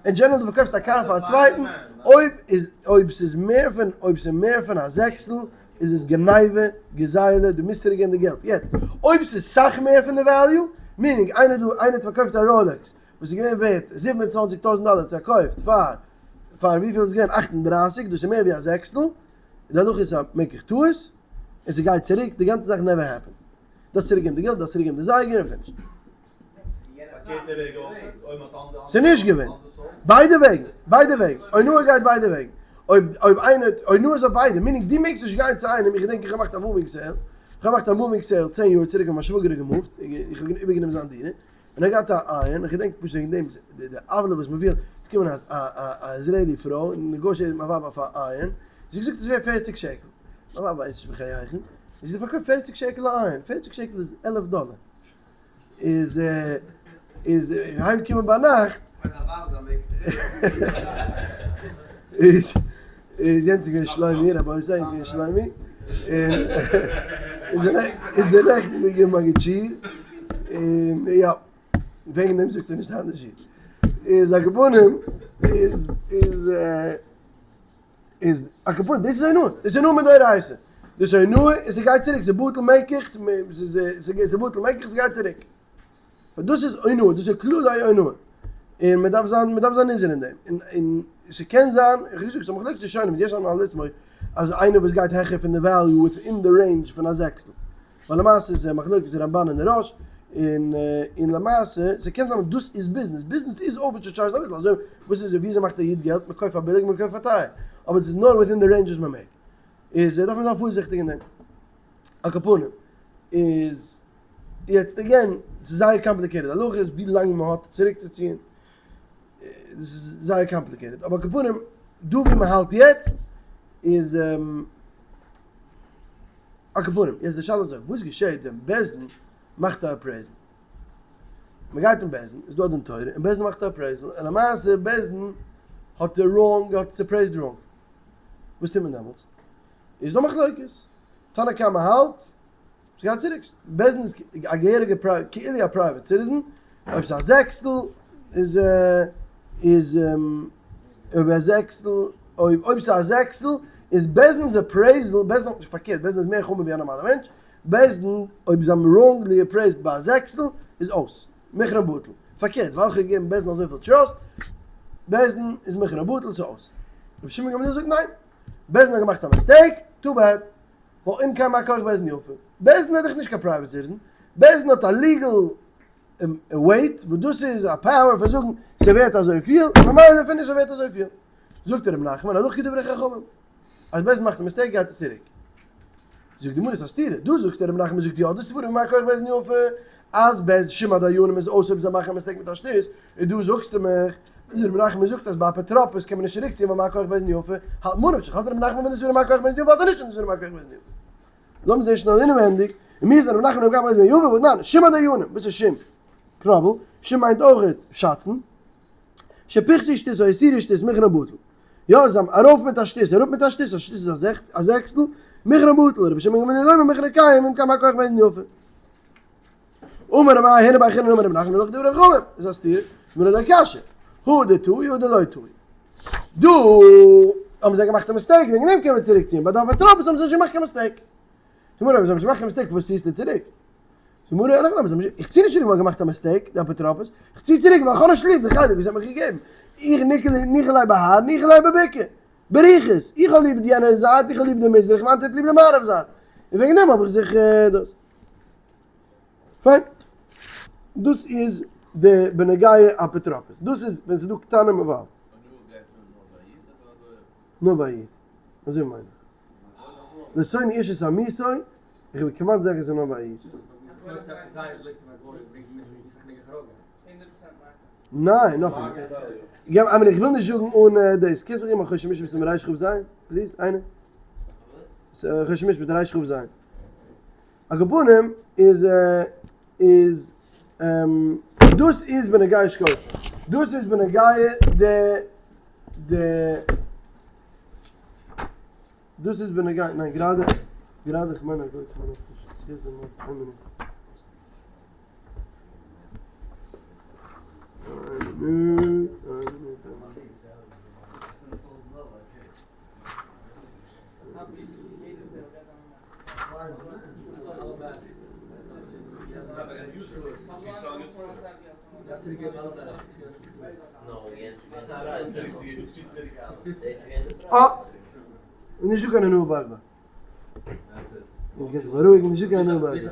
Speaker 1: אין general דו פארקויפסט א קאר פאר א צווייטן, אויב איז אויב ס'איז מער פון אויב ס'איז מער פון א זעקסל איז עס גניבה, גזילה, דו מוזט צוריק געבן די געלט. יעצט, אויב ס'איז סאך מער פון די value, meaning איינער דא, איינער האט פארקויפט א Rolex וואס איז געווען ווערט 27,000 דאלער צו פארקויפט פאר פאר וויפיל איז געווען 38, דאס איז מער ווי א זעקסטל, די הלכה איז א מקח טעות, און ס'גייט צוריק, די גאנצע זאך never happened. דארפסט צוריק געבן די געלט, דארפסט צוריק געבן די זייגער און finish. ס'איז נישט געווען. ביידע וועגן, ביידע וועגן. אונאה גייט ביידע וועגן. אויב אויב איינער, אונאה איז אויף ביידע, meaning דו מעגסט נישט גיין צו איינעם, איך געדענק איך האב געמאכט א moving sale, איך האב געמאכט א moving sale צען יאר צוריק ווען מיין שוואגער האט געמופט, איך האב איבערגענומען זיין דירה, און ער האט געהאט א iron, איך געדענק פשוט וועגן דעם, די עוולה וואס מ'וויל, איז געקומען א א Israeli פרוי און negotiated מיט מיין ווייב אויף א iron, זי האט געזאגט עס ווערט 40 שקל, מיין ווייב ווייסט נישט בחייכון, און זי האט פארקויפט 40 שקל א iron, 40 שקל איז 11 דאלער. איז איז אהיים קומען ביינאכט איז איז יענץ געווען שלומי רבותי יענץ געווען שלומי און אונזער נעכטנדיגע מגיד שיעור און יא וועגן דעם זאגט ער נישט היינט די שיעור איז על כל פנים. איז איז איז על כל פנים דאס איז אונאה, דאס איז אונאה מדאורייתא, דאס איז אונאה און ס'גייט צוריק, ס'איז בטל מקח, ס'איז בטל מקח ס'גייט צוריק. דאס איז אונאה, דאס איז כללי אונאה, און מען דארף זיין, מען דארף זיין נזהר אין דעם, און און ס'קען זיין, איך האב געזאגט ס'איז א מחלוקת ראשונים, יש אומרים על עצמו, אז איינער וואס גייט העכער פון די value within די range פון א זעקסטל, ווייל למעשה איז א מחלוקת רמב"ן און רא"ש, און און למעשה ס'קען זיין אז דאס איז ביזנעס, ביזנעס איז אויך צו טשארזשן אביסל, אזוי וואס איז וויאזוי מאכט א איד געלט, מען קויפט פאר ביליג מען קויפט פאר טייער, אבער עס איז נאר within די range וואס מען מעג, איז דארף מען זיין פארזיכטיג אין דעם. על כל פנים איז יעצט again ס'איז זייער complicated הלכות ווי לאנג מען האט צוריקצוציען דאס איז זייער complicated אבער על כל פנים דא ווי מען האלט יעצט איז על כל פנים יעצט די שאלה איז אזוי וואס געשעט ווען בית דין מאכט א appraisal מען גייט אין בית דין איז דא א דין תורה און בית דין מאכט א appraisal און למעשה בית דין האט די wrong האט עס appraised wrong וואס טוט מען דעמאלטס איז דא מחלוקת תנא קמא האלט ס'גייט צוריק, בית דין איז א געהעריגע private, כאילו א private citizen, אויב ס'איז א זעקסטל איז איז אויב א זעקסטל, אויב אויב ס'איז א זעקסטל איז בית דין'ס appraisal, בית דין האט נישט פארקערט, בית דין איז מער חמור ווי א נארמאלע מענטש, בית דין אויב זיי האבן wrongly appraised ביי א זעקסטל איז אויס, מכרן בטל, פארקערט ווייל כ'האב געגעבן בית דין אזויפיל trust, בית דין איז מכרן בטל ס'איז אויס. רבי שמעון גמליאל זאגט ניין, בית דין האט געמאכט א mistake, too bad. ווייל אם כן מה כח בית דין יפה? בית דין איז דאך נישט קיין private citizen, בית דין האט א legal weight וואס דאס איז א power פון זאגן ס'ווערט אזויפיל, ממילא פיניש ס'ווערט אזויפיל. זאגט ר' נחמן הלכה כדברי חכמים, אז בית דין מאכט א mistake גייט עס צוריק. זאגט די גמרא ס'איז א סתירה, דא זאגסטו ר' נחמן זאגט יא די סברה מה כח בית דין יפה אז בית שום הדיינים איז אויס אויב זיי מאכן א mistake מיט א שטות, און דא זאגסטו מיך אז ר' נחמן זאגט אז ביי אפוטרופוס קען מען נישט צוריק ציען ווייל מה כח בית דין יפה, האלט ממה נפשך, האלט ר' נחמן פון די סברה מה כח בית דין יפה האלט ער נישט פון די סברה מה כח בית דין יפה. לאמיר זעהן שנעל אינעווענדיג, און מיר זענען ר' נחמן ר' בית דין יפה, וואס ניין, שום הדיינים, וואס איז שום? קנאבל, שום מיינט אויך שאצן, שפיחתו שתות או הסירו שתות מכרן בטל. יא, זיי האבן ארויף מיט א שתות, אראפ מיט א שתות, א שתות איז א זעקסטל, מכרן בטל, רבי שמעון גמליאל אומר מכרן קיים אם כן מה כח בית דין יפה. אמר רב הונא בר חיננא אמר רב נחמן הלכה כדברי חכמים, איז א סתירה, גמרא לא קשיא, הא דטעו הא דלא טעו. דא האבן זיי געמאכט א mistake, וועגן דעם קען מען צוריק ציען, ביי די אפוטרופוס האבן זיי נישט געמאכט קיין mistake. גמרא, אויב זיי האבן נישט געמאכט קיין mistake פארוואס ציעסטו צוריק? גמרא, אין הכי נמי, איך צי נישט צוריק ווייל געמאכט א mistake, די אפוטרופוס, איך צי צוריק ווייל איך האב נישט ליב די חלק וואס ער האט מיך געגעבן. איך ניחא ליה בהר ניחא ליה בבקעה. ברוחות, איך האב ליב יענע זייט, איך האב ליב די מזרח וואנט, ער האט ליב די מערב זייט. און וועגן דעם האב איך זיך דאס. פיין. דאס איז די בנוגע אפוטרופוס. דאס איז ווען ס'איז דא קטנים און ווייב. נאר ביי א איד. אזוי מיין איך. לא שונא איש את עמיתו, איך בין כמעט זיכער ס'איז נאר ביי א איד. ניין, נאכאמאל. געב, I mean איך וויל נישט זאגן אן דאס. קענסט מיר געבן א חושן משפט סימן רכ"ז? please, איינער? חושן משפט רכ"ז. על כל פנים איז איז דאס איז בנוגע אשכול. דאס איז בנוגע די די דאס איז בנוגע ניין גראדע גראדע איך מיין א גוי איך מיין אויך נישט excuse me איין מינוט. איין מינוט איין מינוט איין מינוט. אה! נישט דא קיין הנאה באגבא. איך קען זיך בארואיגן, נישט דא קיין הנאה באגבא.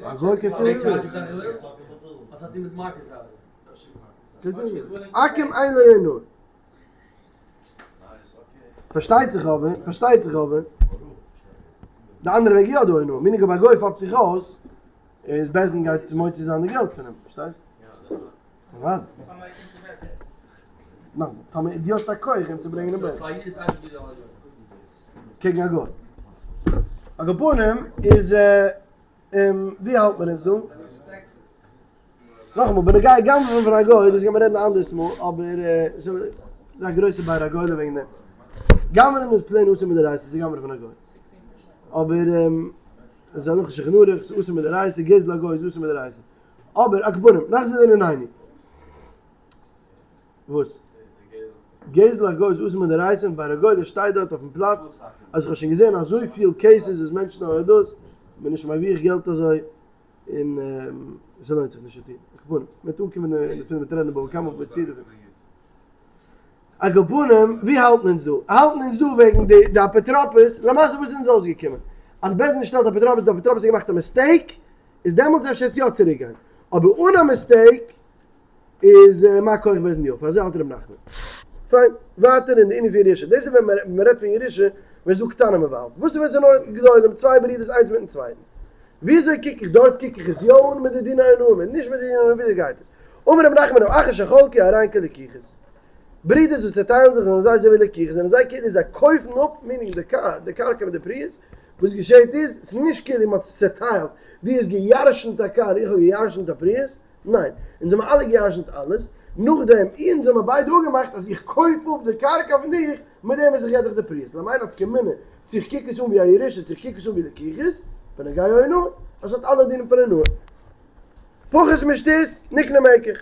Speaker 1: א גוי קענסטו עכו"ם אין לו אונאה. פארשטייט זיך אבער, פארשטייט זיך אבער, די אנדערע וועג יא דא אונאה, meaning אויב א גוי פאפט דיך אויס, איז בית דין גייט מוציא זיין די געלט פון אים, פארשטייסט? אוודאי. נאכאמאל, טאמער דו האסט א כח אים צו ברענגען אין בית דין. קעגן א גוי. על כל פנים איז ווי האלט מען אונז דא? נאכאמאל, בנוגע גנב'ען פון א גוי, דאס קען מען רעדן א אנדערס מאל, אבער ס'איז א גרויסע באר הגולה וועגן דעם. גנב'ענען איז plain אסור מדאורייתא, ס'איז גנב'ענען פון א גוי. אבער ס'איז הלכה שולחן ערוך, ס'איז אסור מדאורייתא, גזל הגוי איז אסור מדאורייתא. אבער על כל פנים, נחזור לענינינו. וואס? גזל הגוי איז אסור מדאורייתא און ביי רגולא שטייט דארט אויפן פלאץ אז איך האב שוין געזען אזויפיל cases וואס מענטשן האבן דאס, מען איז נישט מרוויח געלט אזוי און ס'לוינט זיך נישט צו טון. על כל פנים, מ'וועט אנקומען דערפון מ'וועט רעדן בבא קמא בצידה דערפון. על כל פנים, ווי האלטן אונז דא? האלטן אונז דא וועגן די די אפוטרופוס, למעשה וואס איז אונז אויסגעקומען? אז בית דין שטעלט אפוטרופוס, די אפוטרופוס האט געמאכט א mistake, איז דעמאלטס אפשר עס יא צוריק גיין, אבער אן א mistake איז מה כח בית דין יפה, אזוי האלט ר' נחמן. פיין, ווייטער אין די ענין פון ירושה, דאס איז ווען מען רעדט פון ירושה ווען ס'איז דא קטנים involved, וואס איז ווען ס'איז נאר גדולים, צוויי ברידערס איינס מיטן צווייטן, וויאזוי קוק איך דארט, קוק איך עס יא אן מיט די דיני אונאה, נישט מיט די דיני אונאה, וויאזוי גייט עס? אמר ר' נחמן אחין שחלקו הרי הן כלקוחות, ברידערס וואס צעטיילן זיך זענען זיי אזוי ווי לקוחות, זענען זיי כאילו זיי קויפן אפ, meaning די קאר, די קרקע מיט די פריעס, וואס געשעהט איז, ס'איז נישט כאילו מ'האט עס צעטיילט, דו האסט גע'ירש'נט א קאר, איך האב גע'ירש'נט א פריעס, ניין, אונז האבן אלע גע'ירש'נט אלעס, נאכדעם אונז האבן ביידע אפגעמאכט אז איך קויף אפ די קרקע פון דיך, מיט דעם וואס איך געב דיך די פריעס, למאי נפקא מינה צו איך קוק עס אן ווי א ירושה צו איך קוק עס אן ווי לקוחות, בנוגע אונאה, עס האט אלע דינים פון אונאה. פחות משתית, נקנה מקח.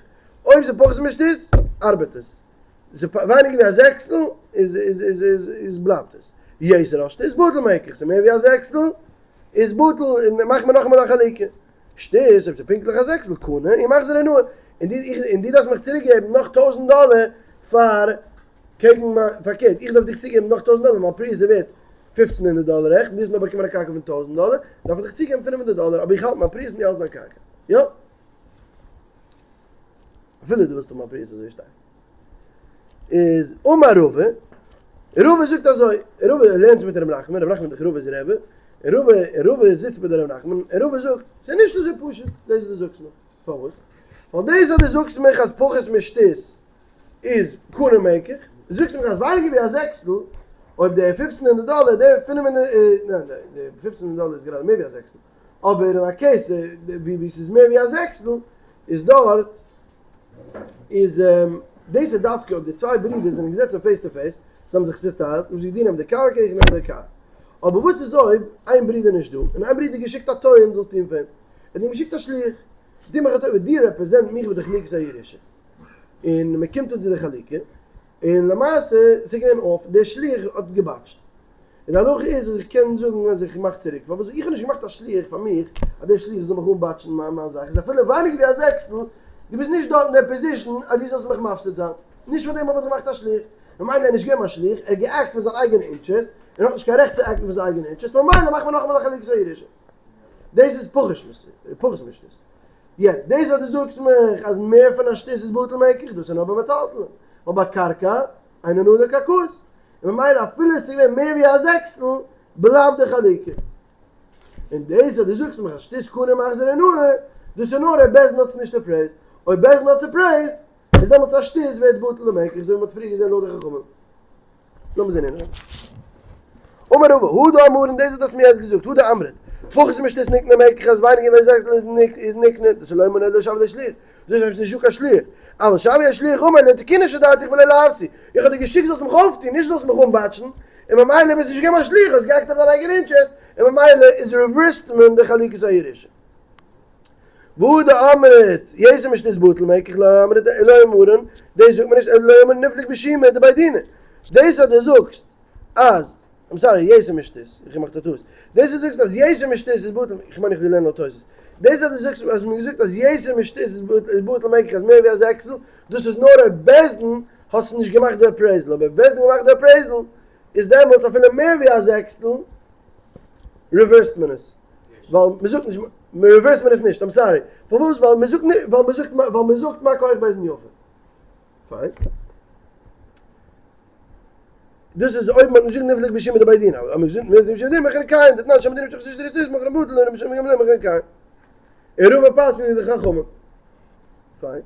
Speaker 1: אויב ס'איז פחות משתית, ארבעט עס. ס'איז ווייניגער ווי א זעקסטל, איז איז איז איז איז בלייבט עס. יתר על שתית בטל מקח, ס'איז מער ווי א זעקסטל, איז בטל, און מאכט מען נאכאמאל א חלוקה. שתית, אויב ס'איז פונקטליך א זעקסטל, קנה, און מחזיר אונאה. און דו איך און דו דארפסט מיך צוריק געבן נאך טויזנט דאלער פאר קעגן מיין, פארקערט, איך דארף דיך צוגעבן נאך טויזנט דאלער, מיין פריעס איז ווערט פופצן הונדערט דאלער עכט, און דו האסט נאר באקומען א קרקע פון טויזנט דאלער, דארף איך דיך צוגעבן פינף הונדערט דאלער, אבער איך האלט מיין פריעס און דו האלטסט דיין קרקע. יא? אפילו דו ווילסט האבן א פריעס אזוי שטארק. איז אמר רבא, רבא זאגט אזוי, רבא לערנט מיט ר' נחמן, ר' נחמן איז דאך רבא'ס רבי, און רבא, רבא זיצט מיט ר' נחמן, און רבא זאגט, ס'איז נישט אזוי פשוט דאס וואס דו זאגסט מיר. פארוואס? ווייל דאס אז דו זאגסט מיך אז פחות משתית איז קנה מקח, דו זאגסט מיך אז ווייניגער ווי א זעקסטל, אויב די פופצן הונדערט דאלער, די פינף הונדערט, ניין, די פופצן הונדערט דאלער איז גראדע מער ווי א זעקסטל, אבער אין א case ווי ווי ס'איז מער ווי א זעקסטל, איז דארט איז דאס איז דווקא אויב די צוויי ברידער זענען געזעצן face to face, זיי האבן זיך צוטיילט, און זיי דו נעם די קרקע איך נעם די קאר. אבער וואס איז אויב איין ברודער נישט דא, און איין ברודער געשיקט א טוען זאלסט טון פאר אים, ער האט אים געשיקט א שליח, טו מיך א טובה, דו represent מיך ביי די חלוקת הירושה, און מען קומט אן צו די חלוקה, און למעשה ס'איז געווען off, דער שליח האט געבאטשט. און די הלכה איז אז איך קען זאגן אז איך מאך צוריק, פארוואס איך האב נישט געמאכט א שליח פאר מיך אז דער שליח זאל מיך אנבאטשן מיין מיין זאך איז אפילו ווייניגער ווי א זעקסטל, דו ביסט נישט דארט אין דער position אז דו זאלסט מיך מפסיד זיין, נישט פאר דעם האב איך געמאכט א שליח, ממילא ער איז נישט געווען מיין שליח, ער האט גע'עקט פון זיין אייגענע אינטערעסט, און האט נישט קיין רעכט צו עקטן פון זיין אייגענע אינטערעסט, ממילא מאכט מען נאכאמאל א חלוקת הירושה. דאס איז פחות משתית. יעצט דאס אז דו זאגסט מיך אז מער פון א שתית איז בטל מקח, דאס איז נאר במטלטלין, ווייל ביי קרקע אין אונאה לקרקעות, און ממילא אפילו עס איז געווען מער ווי א זעקסטל בלייבט די חלוקה. און דאס אז דו זאגסט מיך אז שתית קנה מחזיר אונאה, דאס איז נאר אויב בית דין האט עס נישט appraised, אויב בית דין האט עס appraised איז דעמאלטס א שתית ווערט בטל די מקח, אזוי ווי מען האט פריער געזען לויט די חכמים. לאמיר זען אינעווייניג. אמר רבא, הא דאמרן, דאס וואס דו האסט מיר יעצט געזאגט, הא דאמרת, פחות משתית נקנה מקח אז ווייניגער ווי זעקסטל איז נקנה, דאס איז לא אמרן אלא דשויה שליח, דאס איז נישטא קיין שליח, אבל שויה שליח אמר לתקוני שדרתיך ולא לאבסויי, איך האב דיר געשיקט זאלסט מיך אויפטון, נישט זאלסט מיך אנבאטשן, און ממילא ביסט נישט געווען מיין שליח, האסט גע'עקט אויף דיין אייגענע אינטערעסט, און ממילא איז reverse ט מען די חלוקת הירושה. והא דאמרת, יתר משתית בטל מקח לא אמרת לא אמרן, דאס זאגט מען נישט אלא לא אמרן נפלוג בשומא דבי דינא. דאס אז דו זאגסט אז, I'm sorry, יתר משתית, איך האב געמאכט א טעות. דאס אז דו זאגסט אז יתר משתית איז בטל, איך מיין איך וויל לערנען לויט תוס'. דאס אז דו זאגסט אז מ'האט געזאגט אז יתר משתית איז בטל מקח אז מער ווי א זעקסל, דאס איז נאר אויב בית דין האט עס נישט געמאכט די appraisal, אבער אויב בית דין געמאכט די appraisal איז דעמאלטס אפילו מער ווי א זעקסטל reverse ט מען עס. ווייל מען זאגט נישט, מען reverse ט מען עס נישט, I'm sorry. פארוואס? ווייל מען זאגט נישט, ווייל מען זאגט, ווייל מען זאגט מה כח בית דין יפה. פיין. דאס איז אויב מען האט נישט געזאגט נפלוג בשומא דבי דינא, אבער מען זאגט נפלוג בשומא דבי דינא מכרן קיים, דתנן שהמדינה שתחת שטרי סוס מכרן בטל און רבי שמעון גמליאל מכרן קיים. און רבא פסק'נט ווי די חכמים. פיין.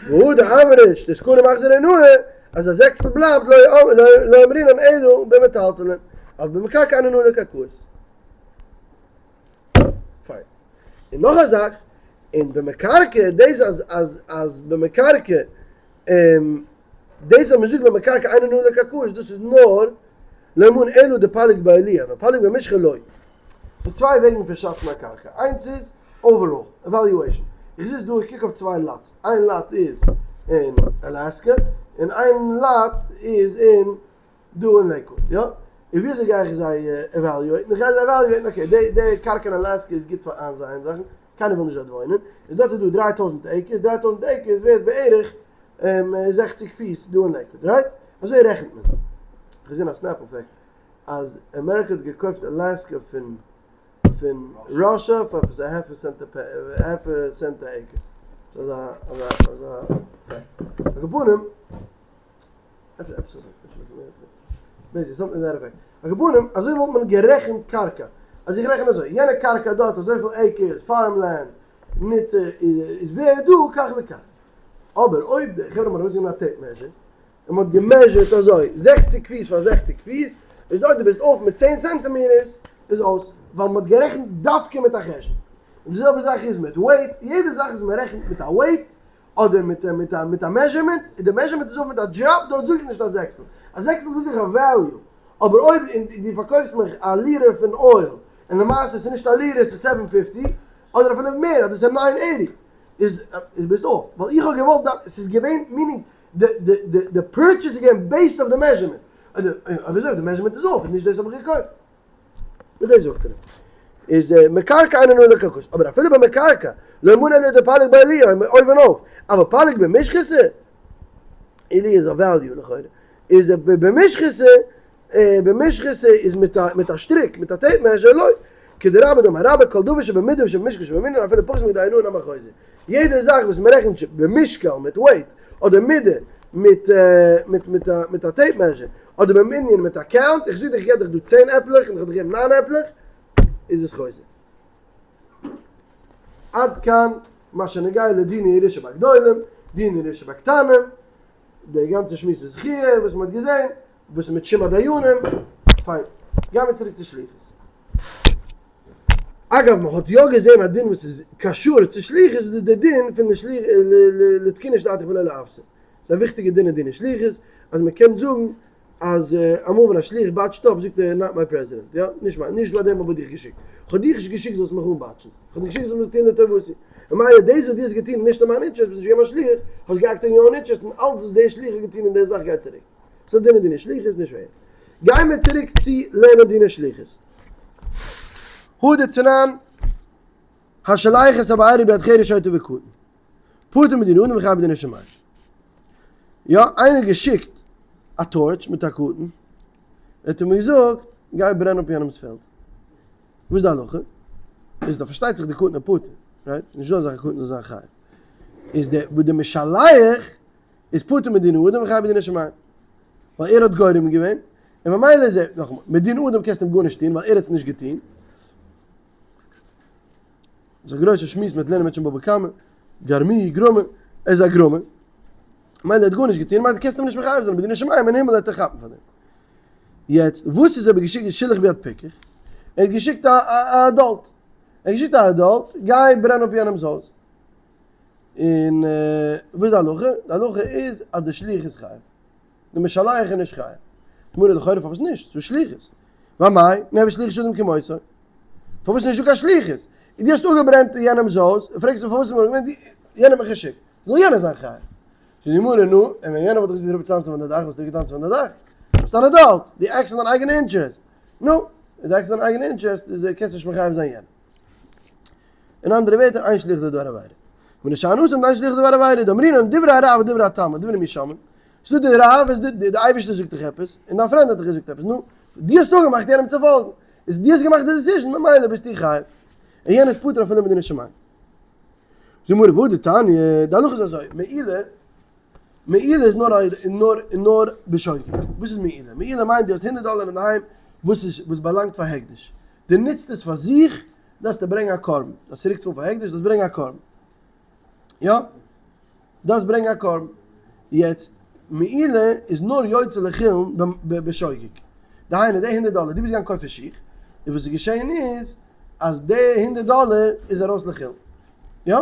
Speaker 1: והא דאמרת שתית קנה ומחזיר אונאה, אז א זעקסטל בלייבט לא אמרינן אלא במטלטלין, אבל במקרקעין אין אונאה לקרקעות. פיין. און נאך א זאך, און במקרקעי, דאס אז אז אז במקרקעי, דאס אז מ'זאגט במקרקעי אין אונאה לקרקעות, דאס איז נאר לא אמרינן אלא דפליג בעלייה, אבל פליג במשחא לא. ס'דא צוויי וועגן פון שאצן א קרקע, איינס איז overall evaluation, איך זיץ דא איך קוק אויף צוויי lots, איין lot איז. אין אלאסקע, און איין לאט איז אין דא אין לעיקוואד, יא? און וויאזוי גיי איך זיי עוועליועיטן? איך גיי זיי עוועליועיטן, okay, די די קרקע אין אלאסקע איז גוט פאר איינזייען זאכן, קיינער וויל נישט דארט וואוינען, איז דארט איז דא 3000 acres, 3000 acres ווערט בערך 60 פיס דא אין לעיקוואד, right? אזוי רעכנט מען. איך האב געזען א snap effect אז אמעריקע האט געקויפט אלאסקע פון פון Russia פאר עפעס א half a cent א half a cent א acre. אזא אזא אזא fact. על כל פנים, עפעס עפעס אזוי, basically something that effect. על כל פנים, אזוי וואלט מען גערעכנט קרקע. אז איך רעכן אזוי, יענע קרקע דארט אזויפיל acres, farmland, נוצה, איז ווערד דא כך וכך. אבער אויב די חברה האבן ארויסגענומען א tape measure, און מ'האט געמעזשערט אזוי, 60 פיס פאר 60 פיס, איז אויב דו ביסט off מיט 10 centimeters, איז אויס, ווייל מ'האט גערעכנט דווקא מיט א חשבון. און די זעלבע זאך איז מיט weight, יעדע זאך איז מ'רעכנט מיט א weight, אדער מיט מיט א מיט א measurement, און די measurement איז off מיט א drop, דארט זאג איך נישט א זעקסטל. א זעקסטל זאג איך א value. אבער אויב דו פארקויפסט מיך א ליטער פון oil, און למעשה איז נישט א ליטער, ס'איז 750, אדער אפילו מער, אדער ס'איז 980, איז איז ביסט off. ווייל איך האב געוואלט דארט, ס'איז געווען, meaning, די די די די purchase איז געווען based אויף די measurement. אדער אויב אזוי די measurement איז off, איז נישט דאס האב איך געקויפט. מיט דאס זאגט ער. איז מקרקע אינו נאה לקרקעות. אבער אפילו במקרקע, לא מנה אלא דפליג בעילוי, אויבן אויף. אבל פליג במשחתא, עילוי איז א value לכאורה. איז במשחתא, במשחתא איז מיט א מיט א שטריק, מיט א tape measure, לא. כדרבה דאמר רבה כל דבר שבמידה ושבמשקל ושבמנין אפילו פחות מכדי הנאה נמי חוזר. יעדע זאך וואס מען רעכנט במשקל מיט weight, אדער מידה מיט מיט מיט א מיט א tape measure, אדער במנין מיט א count, איך זאג דיך איך געב דיך דא 10 עפלעך און איך האב דיך געגעבן 9 עפלעך, איז עס חוזר. עד כאן מה שנוגע לדיני ירושה בגדולים, דיני ירושה בקטנים, די גאנצע שמועס פון זכיה וואס מען האט געזען, וואס איז מיט שום הדיינים, פיין. גיימיר צוריק צו שליחות. אגב, מען האט יא געזען א דין וואס איז קשור צו שליחות, איז דאס דער דין פון די שליח לתקוני שדעתך ולא לאפסה. ס'איז א וויכטיגע דין אין דיני שליחות, אז מען קען זאגן אז אמאל ווען א שליח באטשט אפ זאגט ער not my president, יא, נישט מיין, נישט פאר דעם האב איך דיך געשיקט. איך האב דיך נישט געשיקט זאלסט מיך אנבאטשן. איך האב דיך געשיקט זאלסט מיר טון לטובתי. ממילא דאס וואס דו האסט געטון איז נישט אין מיין interest, ביסט נישט געווען מיין שליח, האסט געאקט אין your own interest און אלץ וואס דער שליח האט געטון אין דער זאך גייט צוריק. ס'איז דין אין דיני שליחות נישט ווערד. גייען מיר צוריק צו לערנען דיני שליחות. הא דתנן השולח את הבערה ביד חרש שוטה וקטן. פטור מדין אדם וחייב בדיני שמים. יא, איינער געשיקט א torch מיט א קטן, ער האט אים געזאגט, גיי ברען אפ יענעמ'ס פעלד. וואס איז די הלכה? איז דאך פארשטייט זיך די קטן איז פטור, right? נישט דא אזא קטן זאל זיין חייב. איז דער וואס דער משלח איז פטור מדין אדם וחייב בדיני שמים. ווייל ער האט גורם געווען, און ממילא איז ער, נאכאמאל, מדין אדם קענסטו אים גארנישט טון, ווייל ער האט עס נישט געטון. ס'איז א גרויסע שמועס מיט לערנען מענטשן בבא קמא, גרמי, גרמא, ער איז א גרמא. ממילא ער האט גארנישט געטון, ממילא קענסטו אים נישט מחייב זיין, בדיני שמים אין הימל וועט ער כאפן פאר דעם. יעצט, וואס איז אויב ער געשיקט שילח ביד פיקח? ער האט געשיקט א א adult. ער האט געשיקט א adult, גיי ברען אפ יענעמ'ס הויז. און וואס איז די הלכה? די הלכה איז אז די שליח איז חייב. די משלח איז נישט חייב. גמרא לכאורה פארוואס נישט? ס'איז שליחות. ואמאי, נעווי שליח שאדם כמותו. פארוואס איז נישטא קיין שליחות? דו האסט אפגעברענט יענעמ'ס הויז, פרעגסט מיר פארוואס איז מען יענער האט מיך געשיקט. זאל יענער זיין חייב. זאגט די גמרא, נו, און ווען יענער וואלט דיך געזאגט אראפ טאנצן פון די דאך, וואלסטו געטאנצן פון די דאך? ביסט אן adult, דו עקסט אין דיין אייגענע interest. נו, דו עקסט אין דיין אייגענע interest, איז קענסט נישט מחייב זיין יענעם. אין אנדערע ווערטער, אין שליח לדבר עבירה. ונשאר נוסם אין שליח לדבר עבירה, דאמרינן דברי הרב ודברי התלמיד, דברי מי שומעין. ס'דא די רב, איז די די אייבערשטער זאגט דיך עפעס, און דיין friend האט דיך געזאגט עפעס, נו, דו האסט אפגעמאכט יענעם צו פאלגן, איז דו האסט געמאכט די decision, ממילא ביסטו חייב. און יענער איז פטור אפילו מדיני שמים. זאגט די גמרא, והא דתניא, די הלכה איז אזוי, מעילה, מעילה איז נאר נאר נאר בשוגג. וואס איז מעילה? מעילה מיינט דו האסט הונדערט דאלער אינדערהיים וואס איז וואס באלאנגט פאר הקדש. דו נוצט עס פאר זיך, דארפסטו ברענגען א קרבן. דארפסט צוריק צאלן פאר הקדש, דארפסט ברענגען א קרבן. יא? דארפסט ברענגען א קרבן. יעצט, מעילה איז נאר יוצא לחולין בשוגג. דהיינו, די הונדערט דאלער, דו ביסט געגאנגען קויפן שיך, און וואס איז געשען איז, אז די הונדערט דאלער איז ארויס לחולין. יא?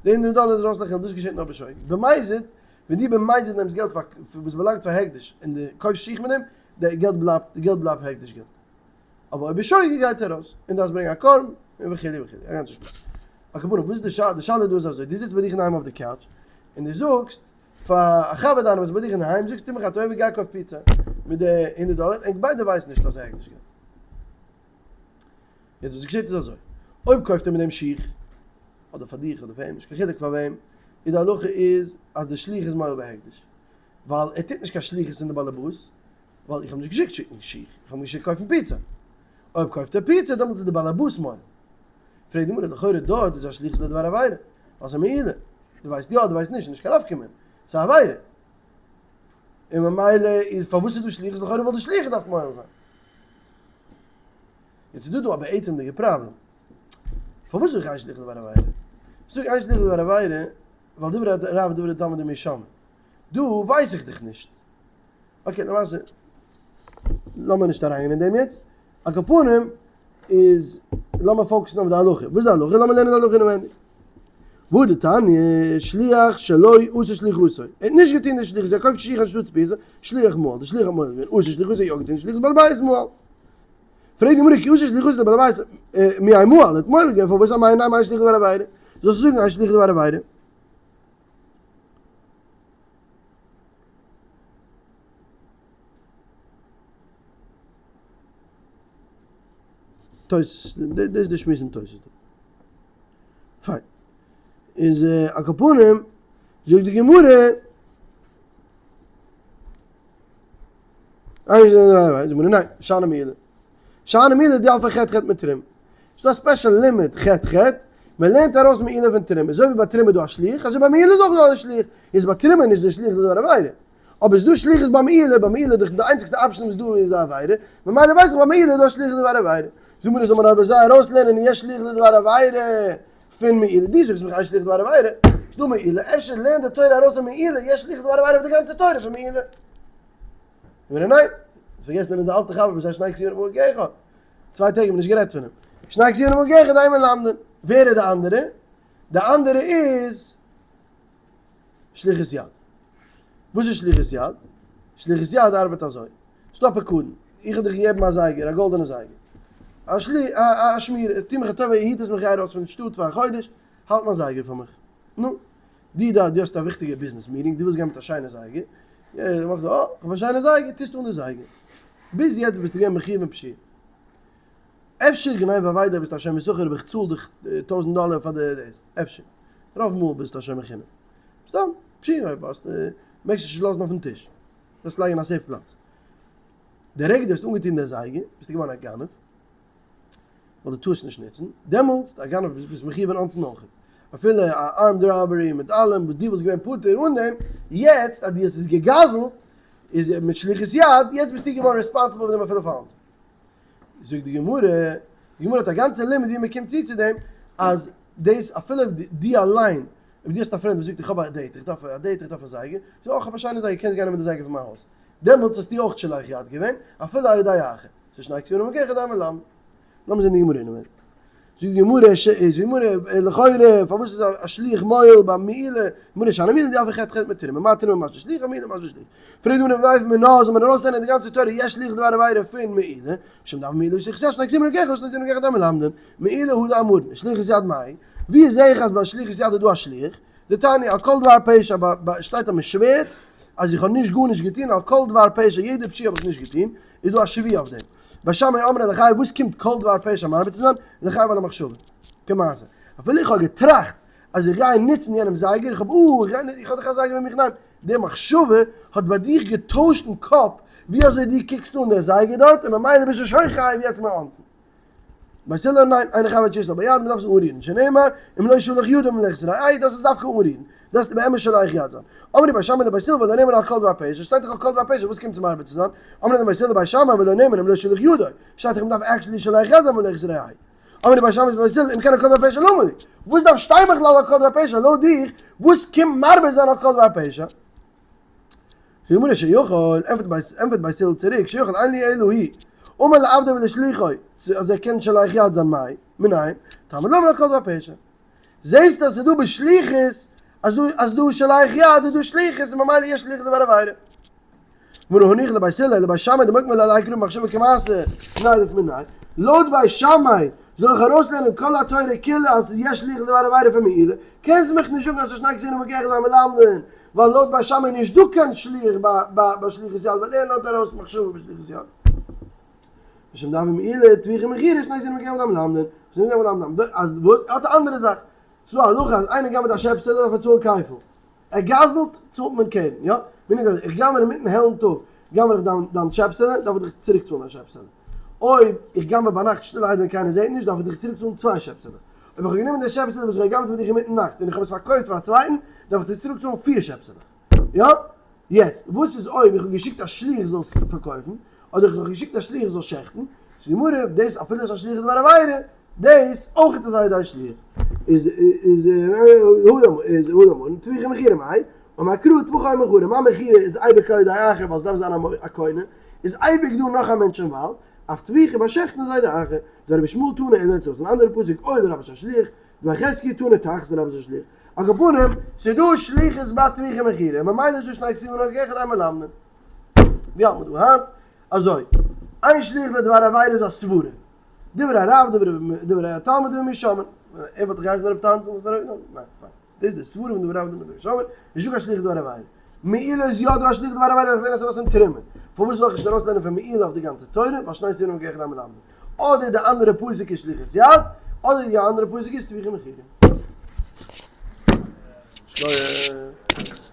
Speaker 1: די הונדערט דאלער איז ארויס לחולין, דאס געשעט נאר בשוגג. במזיד, ווען דו במזיד נעמסט געלט פאר וואס באלאנגט פאר הקדש, און דו קויפסט שיך מיט דעם, די געלט בלייבט, די געלט בלייבט הקדש געלט. אבער אויב בשוגג גייט עס ארויס, און דארפסט ברענגען א קרבן, און וכו' וכו', א גאנצע שמועס. על כל פנים, וואס איז די שאלה? די שאלה דא איז אזוי, דו זיצט ביי דיך אינדערהיים אויף די couch, און דו זאגסט. פאר א חבר דיינער וואס איז ביי דיך אינדערהיים, זאגסט טו מיך א טובה גיי קויף פיצא מיט די הונדרעט דאלער, ענק ביידע ווייסן נישט אז ס'איז הקדש געלט. יעצט וואס געשעט איז אזוי, אויב קויפט ער מיט דעם שיך, אדער פאר דיך אדער פאר אים, נישט קיין חילוק פאר וועם, איז די הלכה איז אז די שליח איז מועל בהקדש, ווייל ער טוט נישט קיין שליחות פון די באלעבאס, ווייל איך האב נישט געשיקט שיקן שיך, איך האב אים געשיקט קויפן פיצא. אויב קויפט ער פיצא דעמאלטס איז די באלעבאס מועל. פרעגט די גמרא, לכאורה דארט איז א שליחות לדבר עבירה, ווייל ס'איז מעילה, דו ווייסט יא דו ווייסט נישט, נישט קיין נפקא מינה, ס'איז א עבירה. און ממילא איז פארוואס איז דא שליחות, לכאורה וואלט די שליח געדארפט מועל זיין. יעצט איז דא דא א בעצם'דיגע פראבלעם. פארוואס זאג איך אין שליח לדבר עבירה? איך זאג אין שליח לדבר עבירה ווייל דברי רב ודברי תלמיד מי שמע. דא ווייס איך דיך נישט. okay, למעשה, לאמיר נישט אריינגיין אין דעם יעצט. על כל פנים איז לאמיר focus ן אויף די הלכה. וואס איז די הלכה? לאמיר לערנען די הלכה אינעווייניג. והא דתניא, שליח שלא עשה שליחותו. ער האט נישט געטון די שליחות, ער קויפט שיך אנשטאטס פיצא, שליח מעל, די שליח האט מועל געווען, עשה שליחותו יא געטון שליחות, בעל הבית מעל. פרעגט די גמרא כי עשה שליחותו די בעל הבית מאי מעל, האט מועל געווען פארוואס אמאי נמי אין שליח לדבר עבירה? זאלסטו זאגן אין שליח לדבר עבירה. תוס', דאס איז די שמועס אין תוס' דא. פיין. איז על כל פנים, זאגט די גמרא, זאגט די גמרא ניין, שאני מעילה. שאני מעילה דילפי חטא חטא מתרומה. ס'איז דא א special לימוד חטא חטא, מען לערנט ארויס מעילה פון תרומה. אזוי ווי ביי תרומה איז דא א שליח, אזוי ביי מעילה איז אויך דא א שליח. איז ביי תרומה נישט דער שליח לדבר עבירה. אבער איז דא שליחות ביי מעילה, ביי מעילה דאך די איינציגסטע option וואס דא איז א עבירה, ממילא ווייס איך ביי מעילה איז דא שליח לדבר עבירה. זאג מיר זאל מען אבער זיי ארויסלערנען יש שליח לדבר עבירה פון מעילה, דו זאגסט מיך אין שליח לדבר עבירה, איז דא מעילה, אפשר לערנט די תורה ארויס פון מעילה יש שליח לדבר עבירה אויף די גאנצע תורה פון מעילה. גמרא ניין, האסט פארגעסן אונזער אלטע חבר וואס הייסט שני כתובים במקום אחד, צוויי טעג האט מען נישט גערעדט פון אים, שני כתובים במקום אחד אין מלמדין, ווער איז די אנדערע? די אנדערע איז שליחות יד. וואס איז שליחות יד? שליחות יד ארבעט אזוי. ס'דא א פקדון. איך האב דיך געגעבן א זייגער, א גאלדענע זייגער. א שלי, א א שמירה. טו מיך א טובה, היט עס מיך, גיי ארויס פון שטאט פאר א חודש, האלט מיין זייגער פאר מיך. נו. דו דארט, דו האסט א וויכטיגע ביזנעס meeting, דו ווילסט גיין מיט א שיינע זייגער. מאכסט דו, אה, איך האב א שיינע זייגער, טוסט אן די זייגער. ביז יעצט ביסטו געווען מחיוב אין פשיעה. אפשר גניבה ואבידה ביסטו א שומר שכר אבער איך צאל דיך טויזנט דאלער פאר די דאס. אפשר. רוב מאל ביסטו א שומר חינם. סתם, פשיעה אויב האסט, מעגסט נישט לאזן אויפן טיש. דארפסט לייגן אין א safe פלאץ. די רגע דו האסט אנגעטון די זייגער, ביסטו געווארן א גנב, ווייל דו טארסט נישט נוצן, דעמאלטס, א גנב ביסט מחיוב אין אונסין אויך. אפילו א armed robbery מיט אלעם וואס דו וואלסט געווען פטור אן דעם, יעצט אז דו האסט עס געגזלט, איז מיט שליחות יד, יעצט ביסטו געווארן responsible פאר דעם אפילו פאר אונסין. זאגט די גמרא, די גמרא האט א גאנצע לימוד ווי מען קומט צו צו דעם, אז דאס אפילו דו אליין, אויב דו האסט א פרענד וואס זאגט איך האב א date, איך דארף א date, איך דארף א זייגער, זאג איך האב א שיינע זייגער, קענסט גיין נעמען די זייגער פון מיין הויז, דעמאלטס האסטו אויך שולח יד געווען, אפילו על ידי אחר, ס'איז שני כתובים במקום אחד אין מלמדין. לאמיר זען די גמרא אינעווייניג. זאגט די גמרא, זאגט די גמרא, לכאורה פארוואס איז א שליח מועל ביי מעילה, גמרא שאני מעילה דילפי חטא חטא מתרומה, מה תרומה משמע שליח מעילה משמע שליח. פרעגט די גמרא ווייסט מען נאר זאל מען ארויסלערנען די גאנצע תורה יש שליח לדבר עבירה פון מעילה, משום דאב מעילה ושליחות יד שני כתובים במקום אחד שני כתובים במקום אחד אין מלמדין, מעילה הוא דאמרן, שליחות יד מאי, ווי זעה איך אז ביי שליחות יד איז דא א שליח? דתניא על כל דבר פשע שטייט אז מען שווערט אז איך האב נישט גארנישט געטון על כל דבר פשע יעדע פשיעה האב איך נישט געטון, איז דא א שבועה אויף דעם. בית שמאי אמרי לחייב וואס קומט כל דבר פשע מרבה צו זיין? לחייב על המחשבה. כמעשה. אפילו איך האב געטראכט אז איך גיי נוצן יענעמס זייגער, איך האב אה, איך גיי, איך האב דאך א זייגער ביי מיך אינדערהיים. די מחשבה האט ביי דיך געטוישט אין קאפ ווי אזוי דו קוקסט אן דער זייגער דארט, און ממילא ביסטו שוין חייב יעצט מאונסין. בית הלל ניין, אינו חייב עד שישלח ביד, מען דארף עס אנרירן, שנאמר, אם לא שלח ידו במלאכת רעהו, דארפסט עס דווקא אנרירן, דארפסט באמת שולח יד זיין. אמרו בית שמאי לבית הלל ולא נאמר על כל דבר פשע, שטייט דאך על כל דבר פשע, וואס קומט צו מרבה צו זיין? אמרו להם בית הלל לבית שמאי ולא נאמר אם לא שלח ידו, שטייט דאך מען דארף actually שולח יד זיין במלאכת רעהו. אמרו בית שמאי לבית הלל אם כן על כל דבר פשע למה לי? וואס דארף שטיין בכלל על כל דבר פשע, לויט דיך, וואס קומט מרבה זיין על כל דבר פשע? זאגט די גמרא שיכול, ענטפערט בית הלל צוריק, שיכול אין לי אלא היא, אמר לעבדו ולשליחו, אז ער קען שולח יד זיין מאי, מנין, תלמוד לומר על כל דבר פשע. זעסט אז ס'איז דא בשליחות, אז דא אז דא שולח יד איז דא שליחות און ממילא יש שליח לדבר עבירה. גמרא הניחא לבית הלל לבית שמאי דמוקמי ליה להאי קרא במחשבה כמעשה נילף מיניה, לויט בית שמאי זאל איך ארויסלערנען כל התורה כולה אז ס'איז יש שליח לדבר עבירה פון מעילה, קענסט מיך נישט זאגן אז ס'איז שני כתובים במקום אחד ואין מלמדין. ווייל לויט בית שמאי איז נישט דא קיין שליח ביי שליחות יד ווייל ער לערנט ארויס מחשבה בשליחות יד. משום דהוה מעילה טביחה ומכירה שני איסורים במקום אחד מלמדין, שני איסורים במקום אחד מלמדין, אז וואס? ער האט א אנדערע זאך, ס'איז דא א הלכה אז איינער גנב'עט א שעפסעלע דארף ער צאלן כפל, ער גזל'ט צאלט מען קרן, יא? בין איך איך גנב'ע אינמיטן העלן טאג גנב'ע איך דיין דיין שעפסעלע דארף איך דיך צוריק צאלן א שעפסעלע, אויב איך גנב'ע ביינאכט שטילערהייט ווען קיינער זעט נישט דארף איך דיך צוריק צאלן צוויי שעפסעלעך, אויב איך האב גענומען די שעפסעלע וואס איך האב געגנב'ט פון דיך אינמיטן נאכט און איך האב עס פארקויפט פאר א צווייטן דארף איך דיר צוריק צאלן פיר שעפסעלעך, יא? יעצט וואס איז אויב איך האב געשיקט א שליח זאל עס פארקויפן, אדער איך האב געשיקט א שליח זאל שעכטן, זאגט די גמרא, דאס אפילו איז א שליח לדבר עבירה, דאס אויך איז על ידי שליח. איז איז איז הא דאמרן טביחה ומכירה מאי, אמר קרא טבחו או מכרו, מה מכירה איז אייביג על ידי אחר ווייל עס דארף זיין א קונה, איז אייביג דא נאך א מענטש אינוואלווד, אף טביחה ביי שעכטן איז על ידי אחר, דברי רבי ישמעאל תנא אלא אצל אן אנדערע פסוק או לרבות השליח, דברי חזקיה תנא תחת לרבות השליח. על כל פנים, ס'איז דא שליחות ביי טביחה ומכירה, ממילא איז דא שני כתובים נאר כאחד אין מלמדין. ווי האלט מען דא היינט? אזוי, אין שליח לדבר עבירה איז א סברה. דברי הרב, דברי התלמיד דברי מי שומעין. ער וואלט געהייסן רב טאנצן וואס דער ניין, פיין. דאס איז די סברה פון דברי הרב דברי מי שומעין. נישטא קיין שליח לדבר עבירה. מעילה איז יא דא א שליח לדבר עבירה, איך לערן עס ארויס פון תרומה. פארוואס זאל איך נישט ארויסלערנען פון מעילה אויף די גאנצע תורה? ווייל שני איסורים כאחד אין מלמדין. אדער די אנדערע פסוק איז שליחות יד, אדער די אנדערע פסוק איז טביחה ומכירה. שכוח.